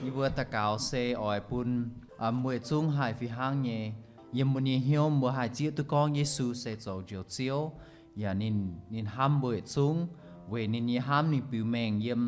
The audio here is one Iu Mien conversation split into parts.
Yie mbuo daux gaux se oix bun mbuo yietc zungv haih fih hnangv nyei, yiem mbuo nyei hnyouv mbuo haih zieqv duqv gorngv Yesu se zoux Njoux Ziouv, yaac ninh, ninh hnamv mbuo yietc zungv, weic ninh nyei hnamv ninh biux mengh yiem,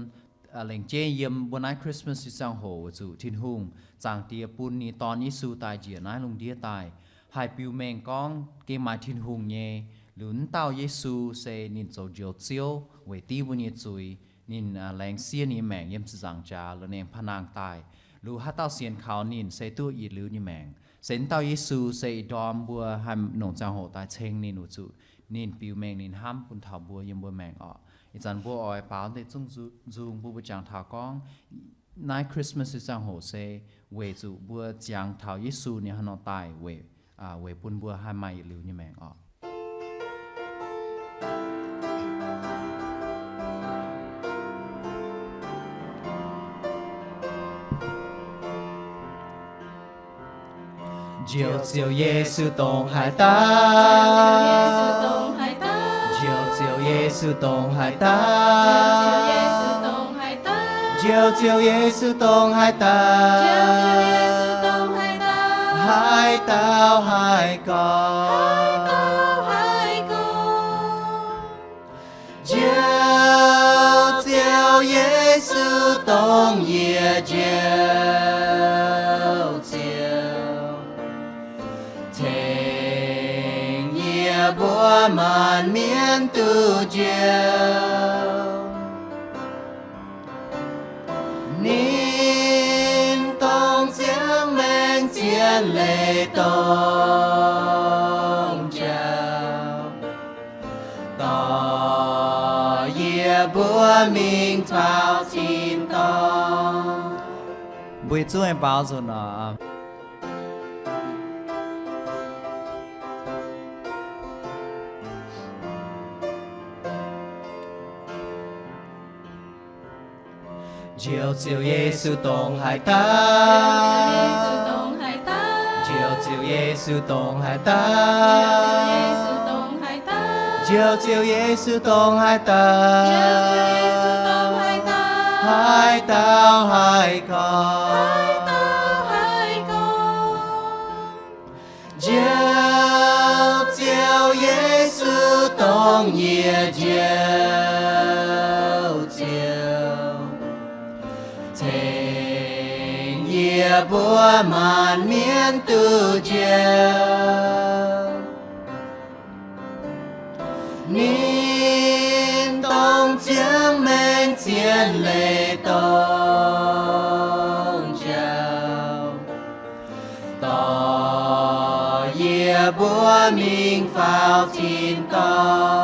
lengc jeiv yiem mbuo naaiv Christmas nyei ziangh hoc weic zuqc Tin-Hungh Zaangc Diex bun ninh nyei Dorn Yesu daaih njiec naaiv lungh ndiev daaih, haih biux mengh gorngv gengh maaih Tin-Hungh nyei, liuz wuov dauh Yesu se ninh zoux Njoux Ziouv weic div mbuo nyei zuiz. Ninh laengz siev ninh nyei maengc yiem ziepc nzaangc jaax lorz ninh aengx paav nangh daaih. Liuz haaix dauh sienx kaux ninh se duqv yietc liuz nyei maengc. Se wuov dauh Yesu se ih ndorm mbuo haih nongc ziangh hoc daaih ceng ninh weic zuqc ninh biux mengh ninh hnamv bun taux mbuo yiem mbuo maengc orqc. Ih zanc mbuo oix baaux deix zungv nzung bun mbuo jangx taux gorngv naaiv Christmas nyei ziangh hoc se weic zuqc mbuo ziangx taux Yesu ninh hnangv nor daaih weic, weic bun mbuo haih maaih yietc liuz nyei maengc orqc. Njoux Ziouv Yesu dongh haaix dauh? Njoux Ziouv Yesu dongh haaix dauh? Njoux Ziouv Yesu dongh haaix dauh? Haaix dauh haih gorngv? Njoux Ziouv Yesu dongh yietc Njoux Ziouv, tengx yie mbuo maanc mienv duqv njoux. Ninh dongh ziangh maengc zien leiz dongh njoux, dorh yie mbuo mingh taux tin-dorngh. Mbuo zuov baaux nzunc oc. Njoux Ziouv Yesu dongh haaix dauh? Njoux Ziouv Yesu dongh haaix dauh? Njoux Ziouv Yesu dongh haaix dauh? Haaix dauh haih gorngv? Njoux Ziouv Yesu dongh yietc Njoux Ziouv, tengx yie mbuo maanc mienv duqv njoux. Ninh dongh ziangh maengc zien leiz dongh njoux, dorh yie mbuo mingh faaux tin-dorngh.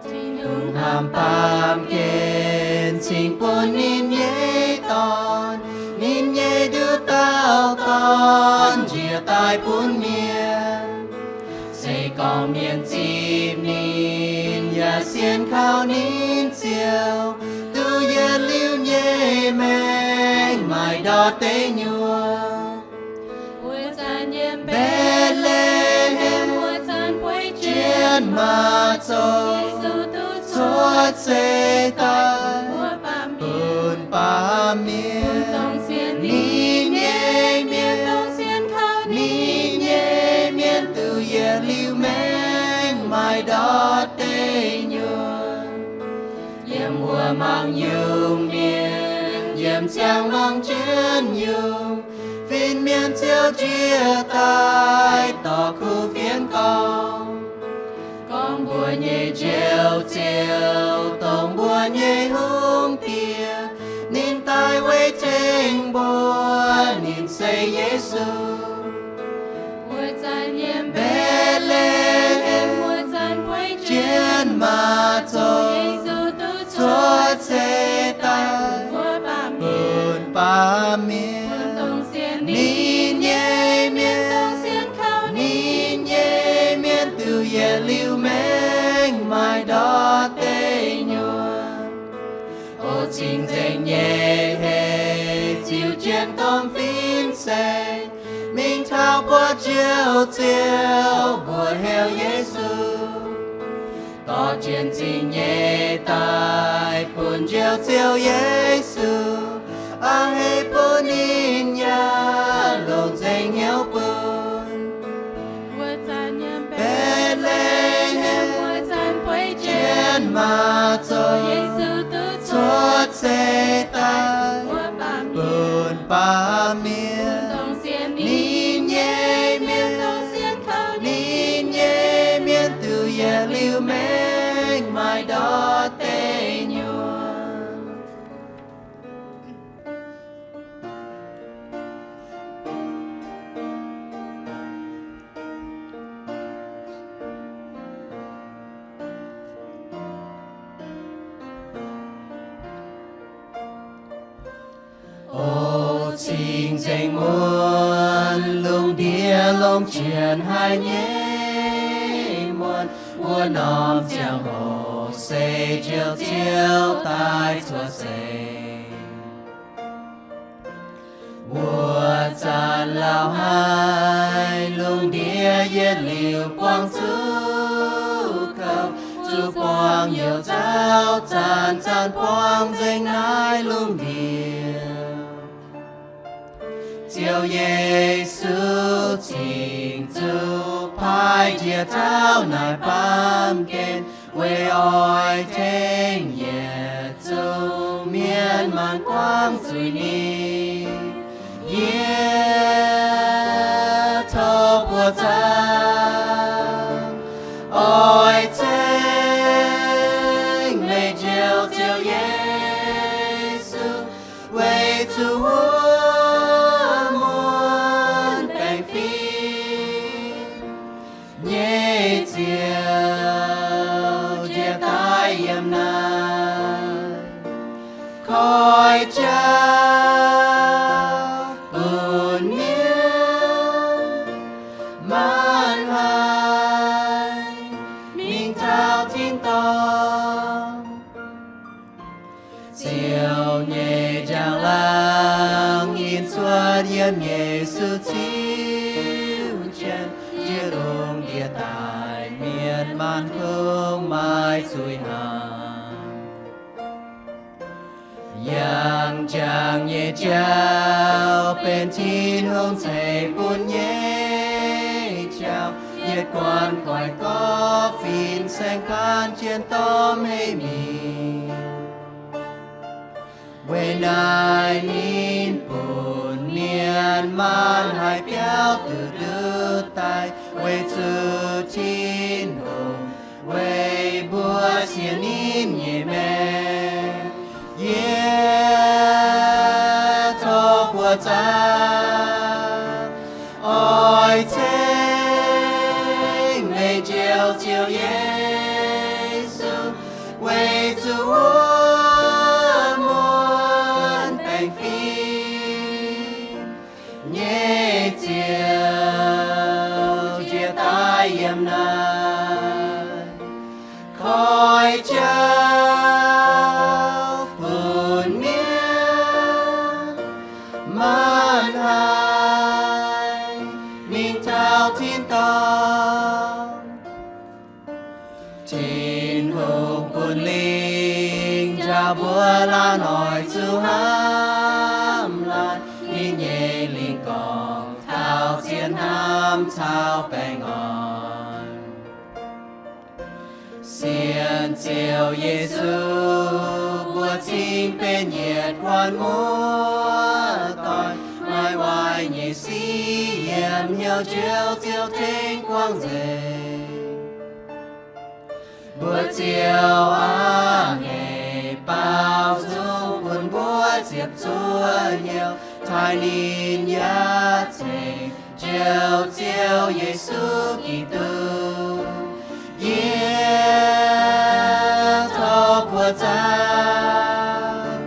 Tin-Hungh hnamv baamh gen cingx bun ninh nyei Dorn, ninh nyei nduqc dauh Dorn njiec daaih bun mienh. Se gorngv mienh zipv ninh yaac sienx kaux ninh ziouc duqv yietc liuz nyei maengc maaih ndortv deic nyuoqc. Wuov zanc yiem Mbetc^le^hem, wuov zanc bueix jienv maaz-zoux, Yesu duqv cuotv seix daaih bun baamh mienh. Ninh nyei mienh, dongh sienx kaux ninh nyei mienh duqv yietc liuz maengc maaih ndortv deic nyuoqc. Yiem wuov mangc nyungc mienh, yiem ziangh mangc jienv nyungc fin-mienh ziouc njiec daaih dorh kuv fienx gorngv, gorngv mbuo nyei Njoux Ziouv dongh mbuo nyei Hungh Diex. Ninh daaih weic tengx mbuo. Ninh se Yesu. Wuov zanc yiem Mbetc^le^hem, wuov zanc bueix jienv maaz-zoux, Yesu duqv cuotv seix daaih bun baamh mienh. Ninh nyei mienh, dongh sienx kaux ninh nyei mienh duqv yietc liuz maengc maaih ndortv deic nyuoqc. O cing-nzengc nyei heh, ziux jienv domh fin-saeng mingh taux buatc Njoux Ziouv, mbuox heuc Yesu, dorh jienv zingh nyei daaih bun Njoux Ziouv Yesu, a'hneiv bun ninh yaac longc nzengc hnyouv bun. Mbuo zanc yiem Mbetc^le^hem, mbuo zanc bueix jienv maaz-zoih, Yesu duqv cuotv seix daaih, mbuo bun baamh mienh. Ninh nyei mienh, ninh nyei mienh duqv yietc liuz maengc maaih ndortv deic nyuoqc. O cing-nzengc muonc, lungh ndiev longx jienv haic nyei muonc, wuov norm ziangh hoc se Njoux Ziouv daaih cuotv seix. Wuov zanc lauh haic, lungh ndiev yietc liuz buangh zuqc kouv, zuqc buangh youc nzauh, zanc-zanc buangh nzengc naaiv lungh ndiev. Ziouv Yesu cingx zuqc paaiv njiec taux naaic baamh gen, weic oix tengx yietc zungv mienh maanh buangh zuiz ninh. Yie tov buoqc zaangc, oix ceng meih Njoux Ziouv Yesu, weic zuqc wuov muonc baengc fim nyei Ziouv njiec daaih yiem naaiv, koi jauv bun mienh maanh haih mingh taux tin-dorngh. Ziouv nyei njang-laangc yinh cuotv yiem Yesu Ziouv jien, njiec lungh ndiev daaih mietc maanc kungx maaih zuiz hnaangx. Yangh jangx nyei jauv benx Tin-Hungh ceix bun nyei jauv, yietc guanh goiv gorqv fin-saeng paanv jienv dorh hei mingh. Weic naaiv ninh bun mienh maanh haih biauv duqv nduqc daaih, weic zuqc Tin-Hungh weic mbuo sienx ninh nyei maengc. Yie tov buoqc zaangc, oix ceng meih Njoux Ziouv Yesu, weic zuqc wuov muonc baengc fim nyei Ziouv njiec daaih yiem naaiv, koi jauv bun mienh maanh haih mingh taux tin-dorngh. Tin-Hungh bun lingh njaaux mbuo laanh oix zuqc hnamv laanh, ninh nyei lingh gorngv taux zien hnamv caux baengh orn. Sienx Ziouv Yesu, mbuo cingx benx yietc guanh muoz-doic, maaih waaic nyei sic yiem hnyouv Njoux Ziouv tengx guangc nzengc. Mbuo Ziouv aac, hec baaux nzung bun mbuo ziepc zuoqv hnyouv, taaih ninh yaac ceng Njoux Ziouv Yesu Giduc. Yie tov buoqc zaangc,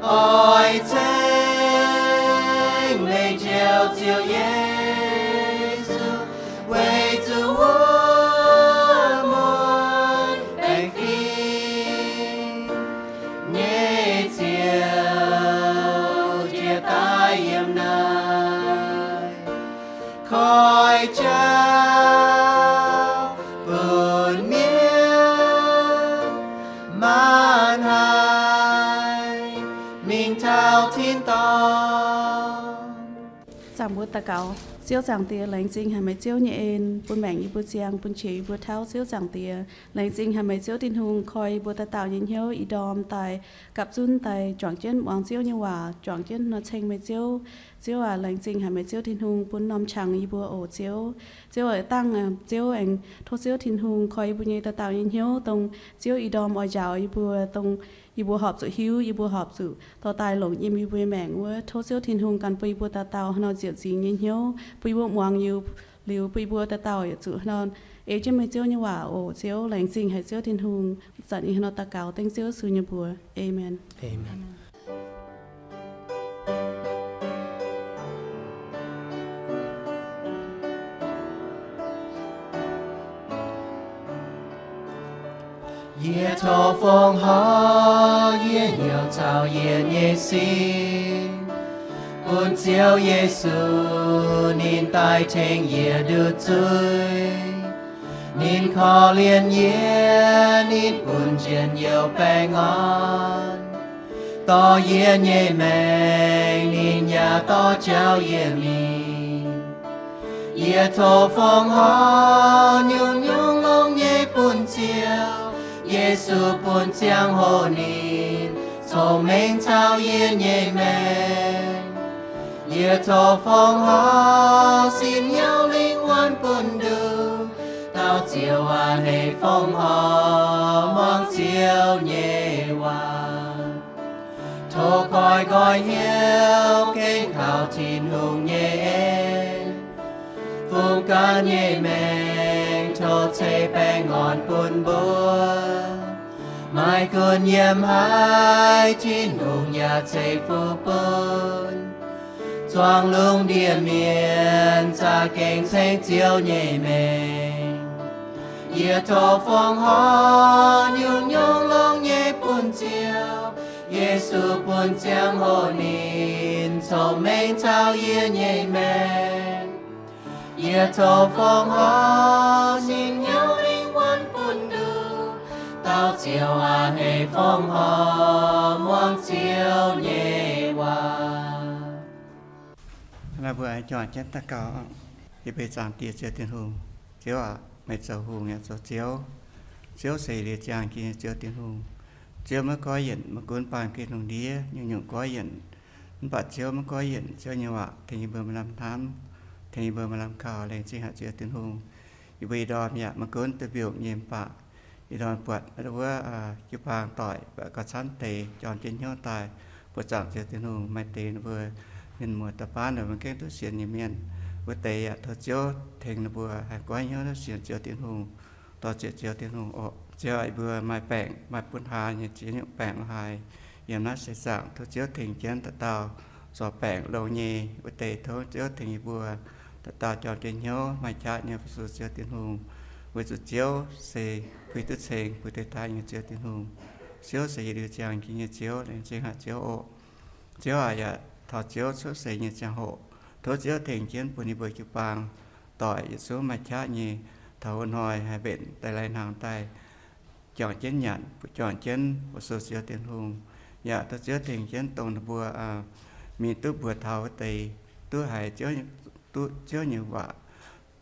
oix ceng meih Njoux Ziouv Yesu, weic zuqc wuov muonc baengh fim nyei Ziouv njiec daaih yiem naaiv, koi Mienv maanc haic mingh taux tin-dorngh. Zaangc mbuo daux gaux. Ziouv Zaangc Diex, laengz zingh haic meih Ziouv nyei en, bun maengc yie mbuo ziangh, bun qiex yie mbuo tauv. Ziouv Zaangc Diex, laengz zingh haic meih Ziouv Tin-Hungh koi yie mbuo dauh dauh nyei hnyouv, ih ndorm daaih gapv zunv daaih juangc jienv muangx Ziouv nyei waac, juangc jienv nor ceng meih Ziouv. Ziouv aac, laengz zingh haic meih Ziouv Tin-Hungh bun norm qangx yie mbuo oc Ziouv. Ziouv aac, dangh Ziouv aengx tov Ziouv Tin-Hungh koi yie mbuo nyei dauh dauh nyei hnyouv, dongh Ziouv ih ndorm oix njaaux yie mbuo, dongh yie mbuo horpc zuqc hiuv, yie mbuo horpc zuqc dorh daaih longc yiem yie mbuo nyei maengc wuov. Tov Ziouv Tin-Hungh ganh bun yie mbuo dauh dauh haaix nor ziouc zingx nyei hnyouv, bun yie mbuo muangx liuz, bun yie mbuo dauh dauh yietc zuqc haaix nor ei jienv meih Ziouv nyei waac oc Ziouv. Laengz zingh haic Ziouv Tin-Hungh. Zanc yie haaix nor daux gaux dengv Ziouv Yesu nyei mbuox. Aamen. Yie tov fongc horc yie hnyouv caux yie nyei sin bun Ziouv Yesu, ninh daaih tengx yie nduqc zuiz. Ninh korv-lienh yie, ninh bun njien-youh baengh orn dorh yie nyei maengc, ninh yaac dorh jauv yie mingh. Yie tov fongc horc nyungc-nyungc longx nyei bun Ziouv Yesu, bun ziangh hoc ninh cong-mengh caux yie nyei maengc. Yie tov fongc horc sin hnyouv lingh wuonh bun nduqc dauh Ziouv aac, haiz fongc horc muangx Ziouv nyei waac. Tov koi nqoi hnyouv gengh kaux Tin-Hungh nyei en, fungx ganh nyei maengc tov ceix baengh orn bun mbuo. Maaih gunv yiem haaix, Tin-Hungh yaac ceix fuqv bun. Zuangx lungh ndiev mienh za'gengh ceng Ziouv nyei maengc. Yie tov fongc horc nyungc-nyungc longx nyei bun Ziouv Yesu, bun ziangh hoc ninh cong-mengh caux yie nyei maengc. Yie tov fongc horc sin hnyouv lingh wuonh bun nduqc dauh Ziouv aac, haiz fongc horc muangx Ziouv nyei waac. Mbuo juangc jienv daux gaux. Yie mbuo Zaangc Diex Ziouv Tin-Hungh, Ziouv aac, meih zoux hungh yaac zoux Ziouv. Ziouv se liuz ziangh jiex nyei Ziouv Tin-Hungh. Ziouv maiv goiv yienc, maiv gunv baamh gen lungh ndiev nyungc-nyungc goiv yienc, mv baac Ziouv maiv goiv yienc. Ziouv nyei waac tengx yie mbuo maaih lamh hnamv, tengx yie mbuo maaih lamh kaux. Laengz zingh haic Ziouv Tin-Hungh. Yie mbuo ih ndorm yaac maiv gunv duih mbiungc nyei mv baac ih ndorm buatc wuov jiu-baang doic, buatc gauh camv deix jorm jienv hnyouv daaih buoqc zaangc Ziouv Tin-Hungh. Maaih deix ninh mbuo mienh muoz da'faanh maiv gaengh duqv sienx nyei mienh. Wuov deix yaac tov Ziouv tengx ninh mbuo haih goiv hnyouv duqv sienx Ziouv Tin-Hungh, dorh ziec Ziouv Tin-Hungh oc. Ziouv, yie mbuo maaih baengc, maaih bun haaix nyei ziex nyungc baengc la'haaix yiem naaiv seix zaangc, tov Ziouv tengx jienv dauh dauh zorc baengc longx nyei. Wuov deix tov Ziouv tengx yie mbuo dauh dauh jorm jienv hnyouv maaih qaqv nyei fu-sux Ziouv Tin-Hungh, weic zuqc Ziouv se puix duqv ceng, puix duqv taaih nyei Ziouv Tin-Hungh. Ziouv se yietc liuz ziangh jiex nyei Ziouv. Laengz zingh haic Ziouv oc. Ziouv aac, yaac taux Ziouv cuotv seix nyei ziangh hoc, tov Ziouv tengx jienv bun yie mbuo jiu-baang doic yietc zungv maaih qaqv nyei taux wuov hnoi haih mbenc daaih lai hnaangx daaih juangc jienv nyanc, juangc jienv fu-sux Ziouv Tin-Hungh. Yaac tov Ziouv tengx jienv dongh ninh mbuo mingh duqv mbuox taux wuov deix, duqv haiz Ziouv, duqv Ziouv nyei waac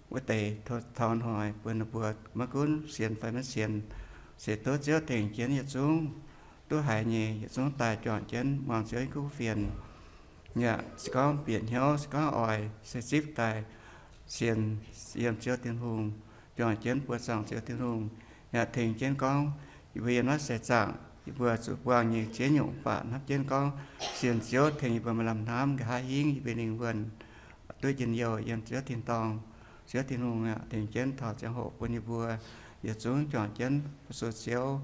wuov deix, taux hnoi bun ninh mbuo maiv gunv sienx fai maiv sienx, se tov Ziouv tengx jienv yietc zungv duqv haiz nyei yietc zungv daaih juangc jienv muangx Ziouv nyei kuv fienx. Yaac se gorngv bieqc hnyouv, se gorngv oix se zipv daaih sienx yiem Ziouv Tin-Hungh, juangc jienv buoqc zaangc Ziouv Tin-Hungh. Yaac tengx jienv gorngv yie mbuo yiem naaiv seix zaangc yie mbuo zuqc buangh nyei ziex nyungc mv baac hnamv jienv gorngv sienx Ziouv tengx yie mbuo maaih lamh hnamv, nqa'haav hingv yie mbuo lingh wuonh duqv njien-youh yiem Ziouv tin-dorngh. Ziouv Tin-Hungh aac, tengx jienv taux ziangh hoc bun yie mbuo yietc zungv juangc jienv fu-sux Ziouv.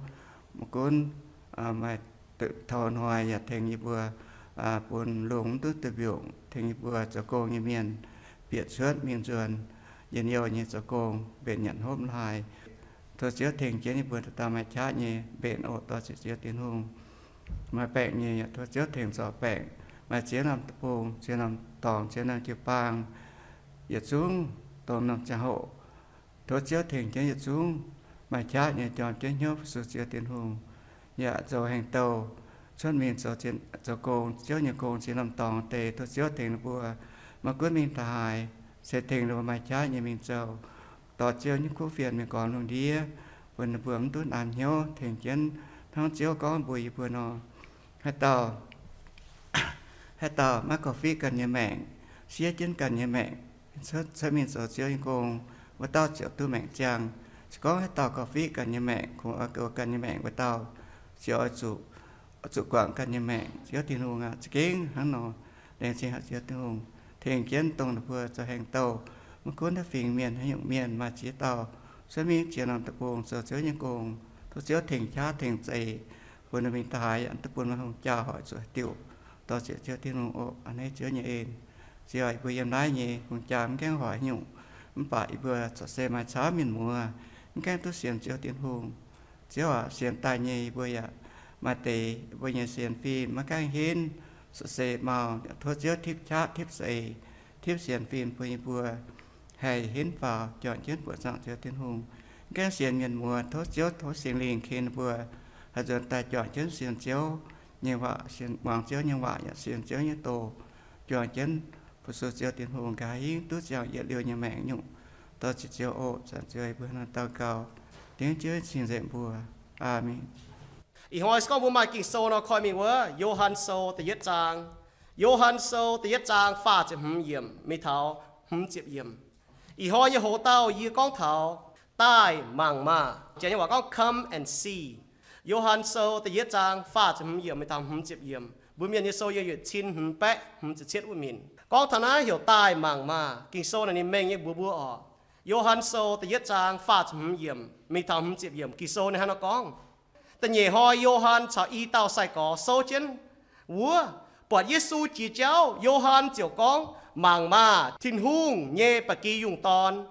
Maiv gunv maaih taux hnoi yaac tengx yie mbuo bun lungh mv duqv duih mbiungc, tengx yie mbuo zoux gong nyei mienh bieqc cuotv mingh nzuonx njien-youh nyei zoux gong, mbenc nyanc hopv la'haaix. Tov Ziouv tengx jienv yie mbuo dauh dauh maaih qaqv nyei mbenc oc, dorh ziec Ziouv Tin-Hungh. Maaih baengc nyei yaac tov Ziouv tengx zorc baengc. Maaih ziex norm deic-bung, ziex norm dorngx, ziex norm jiu-baang, yietc zungv dongh norm ziangh hoc, tov Ziouv tengx jienv yietc zungv maaih qaqv nyei jorm jienv hnyouv fu-sux Ziouv Tin-Hungh, yaac zoux hengx douh cuotv mingh zoux gong, Ziouv nyei gong ziex norm dorngx deix. Tov Ziouv tengx ninh mbuo, maiv gunv mingh daaih haaix, se tengx ninh mbuo maaih qaqv nyei mingh zoux, dorh Ziouv nyei kuv fienx mingh gormx lungh ndiev, bun ninh mbuo mv duqv naanc hnyouv, tengx jienv hnangv Ziouv gorngv mbuox yie mbuo nor. Haaix dauh haaix dauh maiv korv-fiqv ganh nyei maengc, siev jienv ganh nyei maengc, cuotv mingh zoux Ziouv nyei gong, wuov dauh ziouc duqv maengc ziangh. Se gorngv haaix dauh korv-fiqv ganh nyei maengc, kungx oix goux ganh nyei maengc wuov dauh, ziouc oix zuqc, zuqc guangc ganh nyei maengc. Ziouv Tin-Hungh aac, za'gengh hnangv nor, laengz zingh haic Ziouv Tin-Hungh, tengx jienv dongh ninh mbuo zoux hengx douh, maiv gunv naaiv fingx mienh haaix nyungc mienh, maaih ziex dauh cuotv mingh ziex norm deic-bung zoux Ziouv nyei gong. Tov Ziouv tengx qaqv tengx zeix, bun ninh mingh daaih haaix yaac duqv bun meih hungh jaa hoic zuqc diuc. Dorh ziec Ziouv Tin-Hungh oc. A'hneiv Ziouv nyei en. Ziouv, yie mbuo yiem naaiv nyei hungh jaa mv gaengh hoic haaix nyungc, mv baac yie mbuo corc se maaih camv mienh muoz, mv gaengh duqv sienx Ziouv Tin-Hungh. Ziouv aac, sienx daaih nyei yie mbuo yaac maaih deix yie mbuo nyei sienx fim maiv gaengh henv, corc se mau. Tov Ziouv tipv qaqv tipv zeix, tipv sienx fim bun yie mbuo haih henv faaux juangc jienv buoqc zaangc Ziouv Tin-Hungh. Mv gaengh sienx mienh muoz, tov Ziouv tov Singx Lingh ken ninh mbuo haih nzuonx daaih juangc jienv sienx Ziouv nyei waac, sienx, muangx Ziouv nyei waac yaac sienx Ziouv nyei doz, juangc jienv fu-sux Ziouv Tin-Hungh, nqa'haav hingv duqv ziangh yietc liuz nyei maengc nyungc. Dorh ziec Ziouv oc. Zanc Ziouv, yie mbuo hnangv naaiv daux gaux, dengv Ziouv cing-nzengc mbuo. Aamen. Ih hnoi se gorngv mbuo maaih Ging-Sou nor, koi mingh wuov Yo^han Sou da'yietv zaang. Yo^han Sou da'yietv zaang faah ziepc hmz yiemc mingh taux hmz ziepc yiemc. Ih hnoi nyei hoz dauh yie gorngv taux daaih mangc maah! Janx nyei waac gorngv come and see. Yo^han Sou da'yietv zaang faah ziepc hmz yiemc mingh taux hmz ziepc yiemc. Mbuo Mienh nyei sou yiem yietc cin hmz baeqv hmz ziepc cietv wuov minc gorngv taux naaiv heuc daaih mangc maah! Ging-Sou naaic ninh mengh nyei mbuox mbuo oc. Yo^han Sou da'yietv zaang faah ziepc hmz yiemc mingh taux hmz ziepc yiemc. Ging-Sou ninh hnangv nor gorngv, Da'nyeic hnoi Yo^han caux i dauh sai-gorx souv jienv wuov, buatc Yesu jiex jauv. Yo^han ziouc gorngv, Mangc maah! Tin-Hungh nyei Ba'gi Yungh Dorn!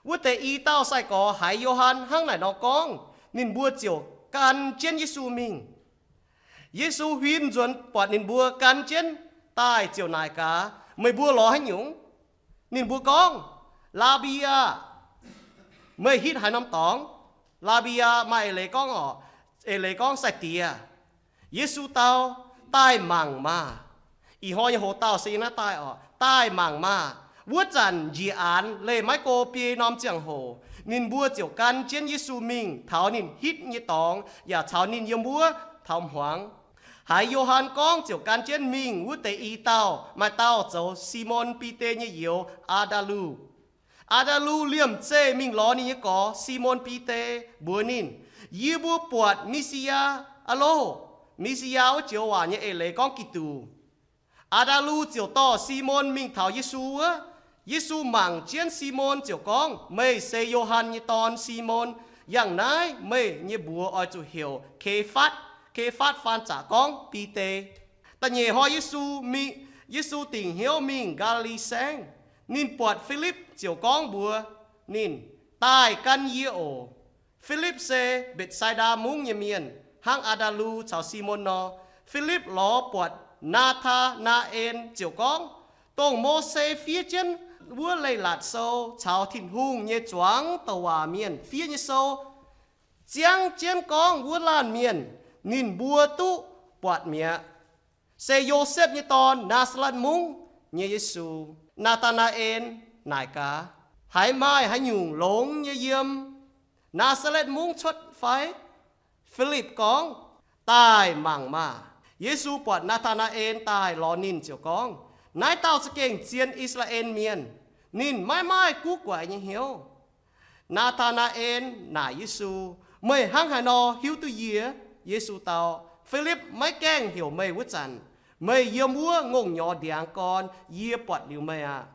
Wuov deix i dauh sai-gorx haiz Yo^han hnangv naaic nor gorngv, ninh mbuo ziouc gan jienv Yesu mingh. Yesu huin nzuonx buatc ninh mbuo gan jienv daaih ziouc naaic gaax, Meih mbuo lorz haaix nyungc? Ninh mbuo gorngv, Laa^bi aah! Meih hitv haaix norm dorngx? Laa^bi aah! Maaih eix leiz gorngv oc, eix leiz gorngv Sai-Diex. Yesu dau, Daaih mangc maah! Ih hnoi nyei hoz dauh se yiem naaiv daaih oc. Daaih mangc maah! Wuov zanc njiec aanx leih maiv go biei norm ziangh hoc, ninh mbuo ziouc gan jienv Yesu mingh taux ninh hitv nyei dorngx yaac caux ninh yiem wuov taux hmuangx. Haiz Yo^han gorngv ziouc gan jienv mingh. Wuov deix i dauh maaih dauh zoux Simon Bide nyei youz, Aa^ndaa^lu. Aa^ndaa^lu liemh zeih mingh lorz ninh nyei gorx, Simon Bide, mbuox ninh, Yie mbuo buatc Mi^si^yaa aqv loh! Mi^si^yaa wuov joux waac nyei eix leiz gorngv Giduc. Aa^ndaa^lu ziouc dorh Simon mingh taux Yesu wuov. Yesu mangc jienv Simon ziouc gorngv, Meih se Yo^han nyei dorn, Simon. Yangh naaiv meih nyei mbuox oix zuqc heuc Kefatv. Kefatv faan zaqc gorngv Bide. Da'nyeic hnoi Yesu mingh, Yesu dingc hnyouv mingh Gaa^li^li Saengv. Ninh buatc Filipv ziouc gorngv mbuox ninh, Daaih gan yie oc. Filipv se Mbetc^sai^ndaa Mungv nyei mienh, hnangv Aa^ndaa^lu caux Simon nor. Filipv lorz buatc Naa^taa^naa^en ziouc gorngv, Dongh Mose fiev jienv wuov Leiz-Latc Sou caux Tin-Hungh nyei zuangx douc waac mienh fiev nyei sou, ziangv jienv gorngv wuov laanh mienh, ninh mbuo duqv buatc mi'aqv. Se Yosepv nyei dorn, Naa^saa^letv Mungv nyei Yesu. Naa^taa^naa^en naaic gaax, Haiz maaih haaix nyungc longx nyei yiem Naa^saa^letv Mungv cuotv fai? Filipv gorngv, Daaih mangc maah! Yesu buatc Naa^taa^naa^en daaih lorz ninh ziouc gorngv, Naaiv dauh za'gengh zien I^saa^laa^en Mienh. Ninh maiv maaih guv guaix nyei hnyouv. Naa^taa^naa^en naaic Yesu, Meih hnangv haaix nor hiuv duqv yie? Yesu dau, Filipv maiv gaengh heuc meih wuov zanc, meih yiem wuov ngongh nyorx ndiangx gorn yie buatc liuz meih aqv.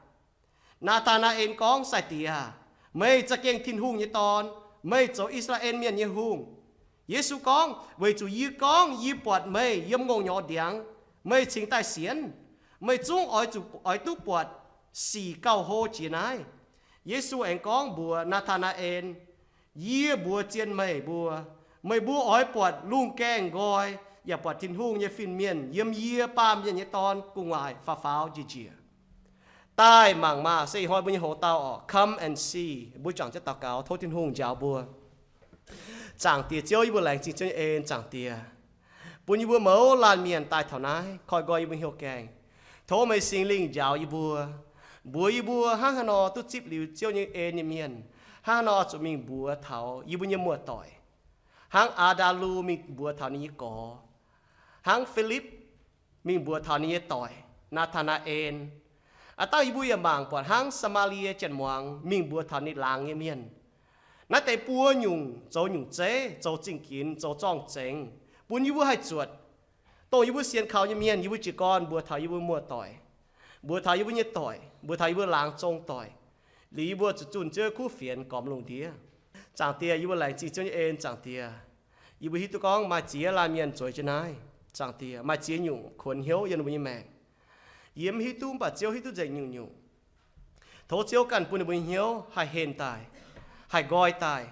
Naa^taa^naa^en gorngv, Sai-Diex aah! Meih za'gengh Tin-Hungh nyei Dorn. Meih zoux I^saa^laa^en Mienh nyei Hungh. Yesu gorngv, Weic zuqc yie gorngv yie buatc meih yiem ngongh nyorx ndiangx, meih cingx daaih sienx. Meih zungv oix zuqc, oix duqv buatc sic gauh hlo jiex naaiv. Yesu aengx gorngv mbuox Naa^taa^naa^en, Yie mbuox zien meih mbuo, meih mbuo oix buatc lungh gaengh nqoi, yaac buatc Tin-Hungh nyei fin-mienh yiem yie, Baamh Mienh nyei Dorn, gu'nguaaic faaux faaux njiec njiec. Daaih mangc maah! Se ih hnoi mbuo nyei hoz dauh oc. Come and see. Mbuo juangc jienv daux gaux, tov Tin-Hungh njaaux mbuo. Zaangc Diex Ziouv, yie mbuo laengz zingh Ziouv nyei en, Zaangc Diex, bun yie mbuo mouz laanh mienh daaih taux naaiv koi nqoi yie mbuo hnyouv gaengh. Tov meih Singx Lingh njaaux yie mbuo, mbuox yie mbuo hnangv haaix nor duqv zipv liuz Ziouv nyei en nyei mienh, hnangv haaix nor zuqc mingh mbuox taux yie mbuo nyei muoz-doic, hnangv Aa^ndaa^lu mingh mbuox taux ninh nyei gorx, hnangv Filipv mingh mbuox taux ninh nyei doic, Naa^taa^naa^en. Aav dangh yie mbuo yaac mangc buatc hnangv Saa^maa^lie janx-muangz mingh mbuox taux ninh laangz nyei mienh. Naaiv deix buo nyungc zoux nyungc zeiv, zoux zingh ginx, zoux zorng-zengx, bun yie mbuo haih zuotc. Dongh yie mbuo sienx kaux nyei mienh, yie mbuo jiez gorn mbuox taux yie mbuo muoz-doic, mbuox taux yie mbuo nyei doic, mbuox taux yie mbuo laangz zong doic, liuz yie mbuo zuqc zunh Ziouv kuv fienx gormx lungh ndiev. Zaangc Diex, yie mbuo laengz zingh Ziouv nyei en, Zaangc Diex. Yie mbuo hiuv duqv gorngv maaih ziex laanh mienh zueiz jienv naaiv, Zaangc Diex, maaih ziex nyungc kuonx hnyouv yiem ninh mbuo nyei maengc. Yie mv hiuv duqv, mv baac Ziouv hiuv duqv nzengc nyungc-nyungc. Tov Ziouv ganh bun ninh mbuo nyei hnyouv haih henh daaih, haih nqoi daaih,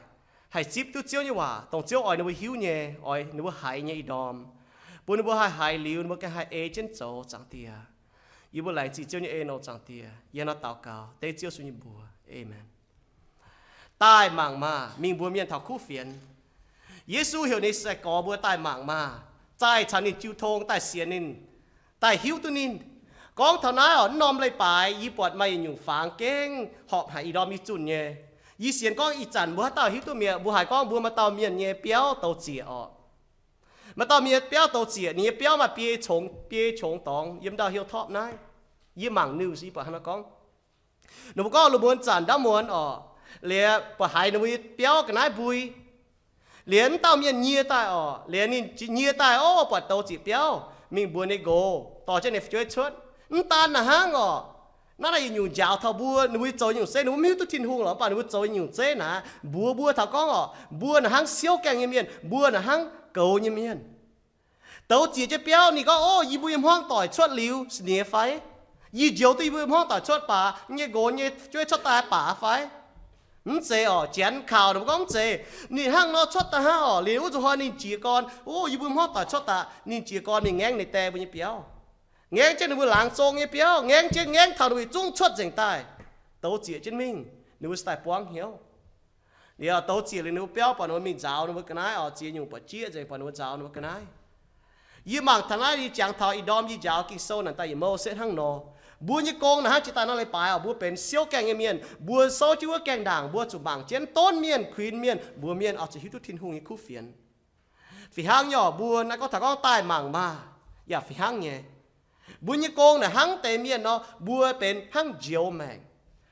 haih zipv duqv Ziouv nyei waac, dongh Ziouv oix ninh mbuo hiuv nyei, oix ninh mbuo haiz nyei ih ndorm, bun ninh mbuo haih haiz liuz ninh mbuo ganh haih ei jienv zoux, Zaangc Diex. Yie mbuo laengz zingh Ziouv nyei en oc, Zaangc Diex. Yie hnangv naaiv daux gaux dengv Ziouv Yesu nyei mbuox, aamen. Daaih mangc maah! Mingh mbuox mienh taux kuv fienx. Yesu heuc ninh sai-gorx mbuo daaih mangc maah! Daaih caux ninh jiu tong, daaih sienx ninh, daaih hiuv duqv ninh. Gorngv taux naaiv oc, mv norm leiz-baaix yie buatc maaih yietc nyungc fangx gengh horpc haic ih ndorm yie zunh nyei. Yie sienx gorngv ih zanc mbuo haaix dauh hiuv duqv mi'aqv. Mbuo haiz gorngv mbuo maaih dauh mienh nyei biauv douz zieqc oc. Maaih dauh mienh biauv douz zieqc, ninh nyei biauv maaih biei qongx, biei qongx dorngx yiem ndau-heuc torpv naaiv. Yie mangc news, yie buatc hnangv naaiv gorngv. Ninh mbuo gorngv lungh muonz zanc ndaamv muonz oc, liuz buatc haiz ninh mbuo nyei biauv ga'naaiv mbui. Liuz mv dauh mienh nyie daaih oc, liuz ninh nyie daaih, o, buatc douz zieqc biauv, mingh mbuox ninh nqox dorh jienv ninh fu'jueiv cuotv. Mv daan naaic hnangv oc, naaiv naaiv yietc nyungc njaaux taux mbuo, ninh mbuo zoux nyungc zeiv, ninh mbuo mv hiuv duqv Tin-Hungh lorqc, mv baac ninh mbuo zoux nyungc zeiv naaic mbuox mbuo taux gorngv oc, mbuo naaic hnangv siouv gaengh nyei mienh, mbuo naaic hnangv goux nyei mienh. Douz zieqc jienv biauv, ninh gorngv, o, yie mbuo nyei hmuangv doic cuotv liuz sniex fai? Yie njoux duqv yie mbuo nyei hmuangv doic cuotv baac nyei nqox nyei fu'jueiv cuotv daaih baac fai? Mv zeiz oc, janx kaux ninh mbuo gorngv mv zeiz. Ninh hnangv nor cuotv daaih hnangv oc, liuz wuov nzunc hnoi ninh jiez gorn, o, yie mbuo hmuangv doic cuotv daaih, ninh jiez gorn ninh ngaengv ninh die mbuo nyei biauv, ngaengv jienv ninh mbuo laangz zong nyei biauv, ngaengv jienv ngaengv taux ninh mbuo zungv cuotv nzengc daaih, douz zieqc jienv mingh, ninh mbuo se daaih buangv hnyouv. Liuz douz zieqc liuz ninh mbuo biauv buatc ninh mbuo mingh nzaaux ninh mbuo ga'naaiv oc, ziex nyungc buatc jieqv nzengc buatc ninh mbuo nzaaux ninh mbuo ga'naaiv. Yie mangc taux naaiv, yie jangx taux ih ndorm yie njaaux Ging-Sou naaic daaih yietc mouh setv hnangv nor. Mbuo nyei gong naaic hnangv jiex daaih nor leiz-baaix oc, mbuo benx siouv gaengh nyei mienh, mbuo souv jienv wuov gaengh ndaangc, mbuo zuqc mangc jienv donv mienh, kuinx mienh, mbuox mienh oix zuqc hiuv duqv Tin-Hungh nyei kuv fienx. Fih hnangv nyei oc, mbuo naaiv gorngv taux gorngv daaih mangc maah! Yaac fih hnangv nyei. Mbuo nyei gong naaic hnangv deix mienh nor, mbuo benx hnangv njoux maengc,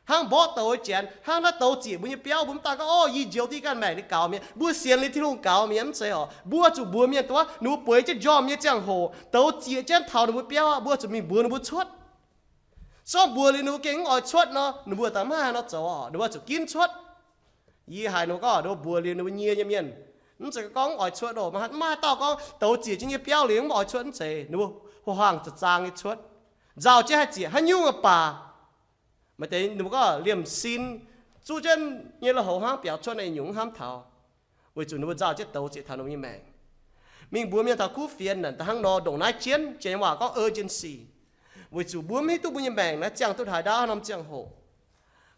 hnangv mborqv douz nyei janx, hnangv naaiv douz zieqc mbuo nyei biauv. Mbuo mv daan gorngv, o, yie njoux duqv ganh maengc ninh gaux mi'aqv, mbuo sienx liuz Tin-Hungh gaux mi'aqv, mv zeiz oc. Mbuo zuqc mbuox mienh duqv, ninh mbuo bueix jienv njormh nyei ziangh hoc, douz zieqc jienv taux ninh mbuo biauv aqv, mbuo zuqc mingh mbuox ninh mbuo cuotv. Se gorngv mbuox liuz ninh mbuo gengh mv oix cuotv nor, ninh mbuo daaih mv haih nor zoux oc, ninh mbuo zuqc ginv cuotv. Yie haiz ninh mbuo gorngv, ninh mbuo mbuox liuz ninh mbuo nyie nyei mienh, mv zeiz gorngv mv oix cuotv oc. Mv maaih dauh gorngv douz zieqc jienv nyei biauv liuz mv oix cuotv, mv zeiz. Ninh mbuo hlo hlang za'zaang nyei cuotv, nzauh jienv haih zieqc haaix nyungc baac, maaih deix ninh mbuo gorngv liemh sin zuqv jienv nyei lui-houx hnangv biaux cuotv naaiv nyungc mv hnamv taux. Weic zuqc ninh mbuo nzauh jienv douz zieqc taux ninh mbuo nyei maengc. Mingh mbuox mienh taux kuv fienx naaic da'hnangv nor, ndongc naaiv jienv, janx waac gorngv urgency. Weic zuqc mbuo mv hiuv duqv mbuo nyei maengc naaiv ziangh duqv haaix ndau norm ziangh hoc.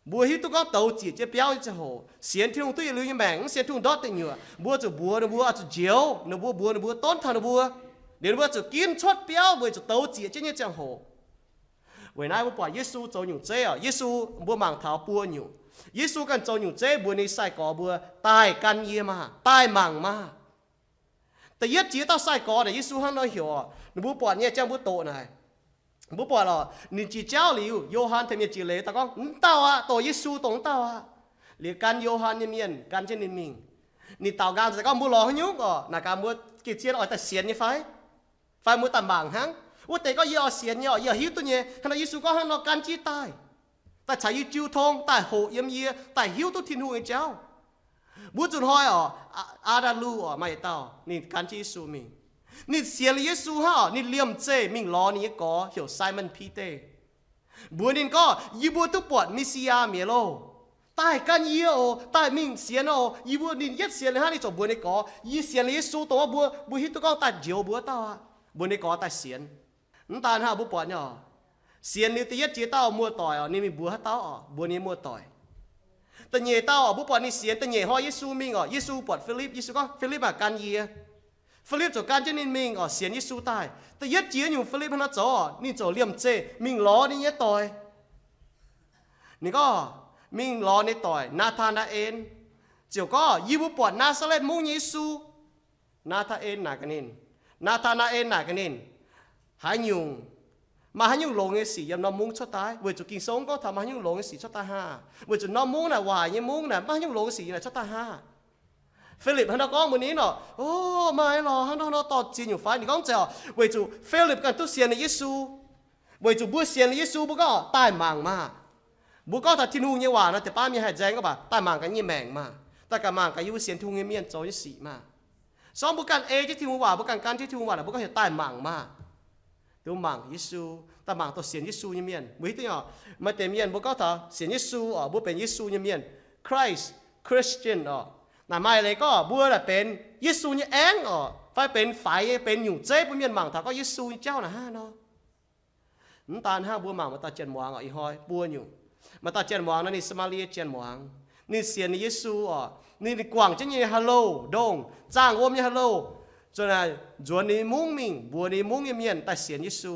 Mbuo hiuv duqv gorngv douz zieqc jienv biauv nyei ziangh hoc, sienx Tin-Hungh duqv yietc liuz nyei maengc, mv sienx Tin-Hungh ndortv deic nyuoqc, mbuo zuqc mbuox ninh mbuo, oix zuqc njoux ninh mbuo, mbuox ninh mbuo, donv taux ninh mbuo, liuz ninh mbuo zuqc ginv cuotv biauv weic zuqc douz zieqc jienv nyei ziangh hoc. Weic naaiv mbuo buatc Yesu zoux nyungc zeiv oc. Yesu, mbuo mangc taux buo nyungc. Yesu ganh zoux nyungc zeiv mbuox ninh sai-gorx mbuo, daaih gan yie maah! Daaih mangc maah! Da'yietv jiex dauh sai-gorx naaic Yesu hnangv nor heuc oc. Ninh mbuo buatc nyei, jangx mbuo doqc naaic, mbuo buatc oc, ninh jiex jauv liuz, Yo^han tengx mienh jiex leiz daaih gorngv, mv dauh aqv, dongh Yesu dongh mv dauh aqv. Liuz gan Yo^han nyei mienh gan jienv ninh mingh. Ninh daaux nqaang daaih gorngv, mbuo lorz haaix nyungc oc? Naaic gaax mbuo geh zien oix daaih sienx nyei fai? Fai mbuo daaih mangc hnangv? Wuov deix gorngv, yie oix sienx nyei oc, yie hiuv duqv nyei. Hnangv nor Yesu gorngv hnangv nor, gan jienv daaih, daaih caux yie jiu tong, daaih hoqc yiem yie, daaih hiuv duqv Tin-Hungh nyei jauv. Mbuo zuqc hnoi oc, Aa^ndaa^lu oc, maaih yietc dauh ninh gan jienv Yesu mingh. Ninh sienx liuz Yesu hnangv oc, ninh liemh zeih mingh lorz ninh nyei gorx heuc Simon Bide, mbuox ninh gorngv, yie mbuo duqv buatc Messiah mi'aqv loh. Daaih gan yie oc, daaih mingh sienx oc. Yie mbuo, ninh yietv sienx liuz hnangv, ninh ziouc mbuox ninh gorx, yie sienx liuz Yesu dongh wuov mbuo, mbuo hiuv duqv gorngv daaih njoux mbuo wuov dauh aqv. Mbuox ninh gorx daaih sienx. Mv daan hnangv, mbuo buatc nyei oc, sienx liuz da'yietv jiex dauh muoz-doic oc, ninh mingh mbuox haaix dauh oc? Mbuox ninh nyei muoz-doic. Da'nyeic dauh oc, mbuo buatc ninh sienx da'nyeic hnoi Yesu mingh oc, Yesu buatc Filipv, Yesu gorngv, Filipv aah, gan yie. Filipv ziouc gan jienv ninh mingh oc, sienx Yesu daaih. Da'yietv jiex nyungc Filipv hnangv naaiv zoux oc, ninh ziouc liemh zeih mingh lorz ninh nyei doic. Ninh gorngv, mingh lorz ninh doic Naa^taa^naa^en, ziouc gorngv, yie mbuo buatc Naa^saa^letv Mungv nyei Yesu. Naa^taa^en naaic gaax ninh, Naa^taa^naa^en naaic gaax ninh, haaix nyungc, maaih haaix nyungc longx nyei sic yiem norm mungv cuotv daaih? Weic zuqc Ging-Sou gorngv taux maaih haaix nyungc longx nyei sic cuotv daaih haah? Weic zuqc norm mungv naaic, waaic nyei mungv naaic, maaih haaix nyungc longx nyei sic yiem naaic cuotv daaih haah? Filipv hnangv nor gorngv mbuox ninh oc, o, maaih lorz hnangv nor nor dorh ziex nyungc fai? Ninh gorngv, zeiz oc, weic zuqc Filipv ganh duqv sienx ninh Yesu. Weic zuqc mbuo sienx ninh Yesu, mbuo gorngv daaih mangc maah! Mbuo gorngv taux Tin-Hungh nyei waac nor, deix baav mienh haih nzaeng, gorngv baac daaih mangc gaax nyei maengc maah! Daaih gaax mangc gaax yie mbuo sienx Tin-Hungh nyei mienh zoux nyei sic maah! Sorng mbuo ganh ei jienv Tin-Hungh waac, mbuo ganh gan jienv Tin-Hungh waac naaic, mbuo gorngv heuc daaih mangc maah! Duqv mangc Yesu, daaih mangc dorh sienx Yesu nyei mienh. Mbuo hiuv duqv nyei oc, maaih deix mienh mbuo gorngv taux sienx Yesu oc, mbuo benx Yesu nyei mienh, Christ, Christian oc. Naaic maaih leiz gorngv mbuo naaic benx Yesu nyei aengv oc, fai benx faix nyei, benx nyungc zeiv bun mienh mangc taux gorngv Yesu nyei jauv naaic hnangv nor. Mv daan hnangv, mbuo mangc maaih dauh janx-muangz oc, ih hnoi buo nyungc. Maaih dauh janx-muangz nor, ninh Saa^maa^lie janx-muangz. Ninh sienx ninh Yesu oc, ninh guangc jienv nyei haaix louh ndongh zaangh wuom nyei haaix louh, zuqc naaic nzuonx ninh mungv mingh mbuox ninh mungv nyei mienh daaih sienx Yesu.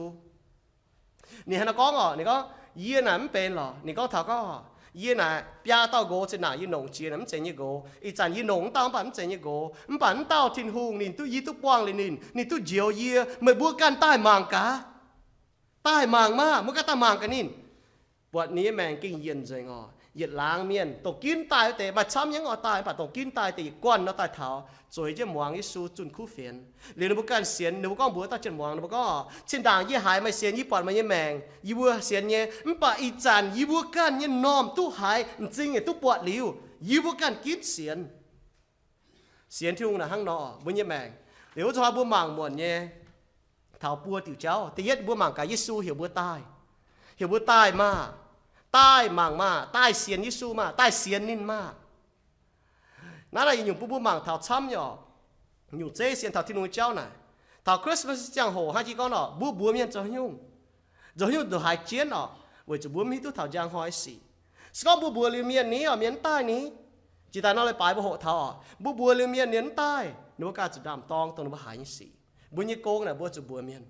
Ninh hnangv nor gorngv oc, ninh gorngv, yie naaic mv benx lorqc. Ninh gorngv taux gorngv, yie naaic biaa dauh nqox zinh ndaangc yie longc jiex naaic mv zeiz nyei nqox. Ih zanc yie longc mv dauh mv baac mv zeiz nyei nqox. Mv baac mv dauh Tin-Hungh ninh duqv, yie duqv buangh liuz ninh, ninh duqv njoux yie. Meih mbuo ganh daaih mangc gaax. Daaih mangc maah! Mbuo ganh daaih mangc gaax ninh. Buatc ninh nyei maengc gengh yienc nzengc oc. Yietc laangz mienh, dongh ginv daaih wuov deix maaih camv nyei oix daaih, mv baac dongh ginv daaih deix yietc guanh nor daaih taux, zueiz jienv muangx Yesu zunh kuv fienx. Liuz ninh mbuo ganh sienx, ninh mbuo gorngv mbuox dauh janx-muangz, ninh mbuo gorngv, zinh ndaangc yie haiz meih sienx, yie buatc meih nyei maengc, yie mbuo sienx nyei, mv baac ih zanc yie mbuo ganh nyei m'normh duqv haiz m'zing yaac duqv buatc liuz, yie mbuo ganh ginv sienx. Sienx Tin-Hungh naaic hnangv nor, mbuo nyei maengc. Liuz wuov zuqc hnoi mbuo mangc muonc nyei taux buo diuc jauv. Da'yietv mbuo mangc gaax Yesu heuc mbuo daaih. Heuc mbuo daaih maah! Daaih mangc maah! Daaih sienx Yesu maah! Daaih sienx ninh maah! Naaiv naaic yietc nyungc bun mbuo mangc taux camv nyei oc. Nyungc zeiv sienx taux Tin-Hungh nyei jauv naaic. Taux Christmas ziangh hoc hnangv jiex gorngv oc, mbuo mbuox mienh zoux haaix nyungc, zoux haaix nyungc ndongc haaix jienv oc, weic zuqc mbuo mv hiuv duqv taux njang hnoi sic. Se gorngv mbuo mbuox liuz mienh ni oc, mienh mv daaih ni. Jiex daaih nor leiz-baaix mbuo hoqc taux oc, mbuo mbuox liuz mienh, mienh mv daaih, ninh mbuo ganh zuqc ndaamv-dorng dongh ninh mbuo haiz nyei sic. Mbuo nyei gong naaic mbuo zuqc mbuox mienh.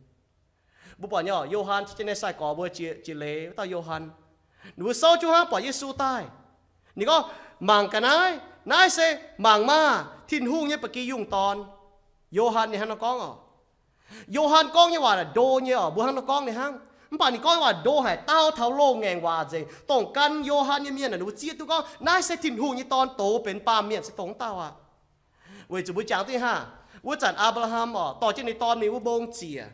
Mbuo buatc nyei oc, Yo^han jiex nyei sai-gorx mbuo jiex, jiex leiz wuov dauh Yo^han, ninh mbuo souv jienv hnangv buatc Yesu daaih. Ninh gorngv, mangc ga'naaiv, naaiv se, mangc maah, Tin-Hungh nyei ba'gi yungh dorn. Yo^han ninh hnangv nor gorngv oc. Yo^han gorngv nyei waac naaic ndo nyei oc, mbuo hnangv nor gorngv ninh hnangv. Mv baac ninh gorngv nyei waac ndo haic, dau taux loz-ngaengc waac nzengc. Dongh gan Yo^han nyei mienh naaic ninh mbuo zieqv duqv gorngv naaiv se Tin-Hungh nyei Dorn doz benx baamh mienh se dongh wuov dauh aqv. Weic zuqc mbuo jangx duqv haah, wuov zanc Apc^laa^ham oc, dorh jienv ninh dorn mingh wuov mbong ziec.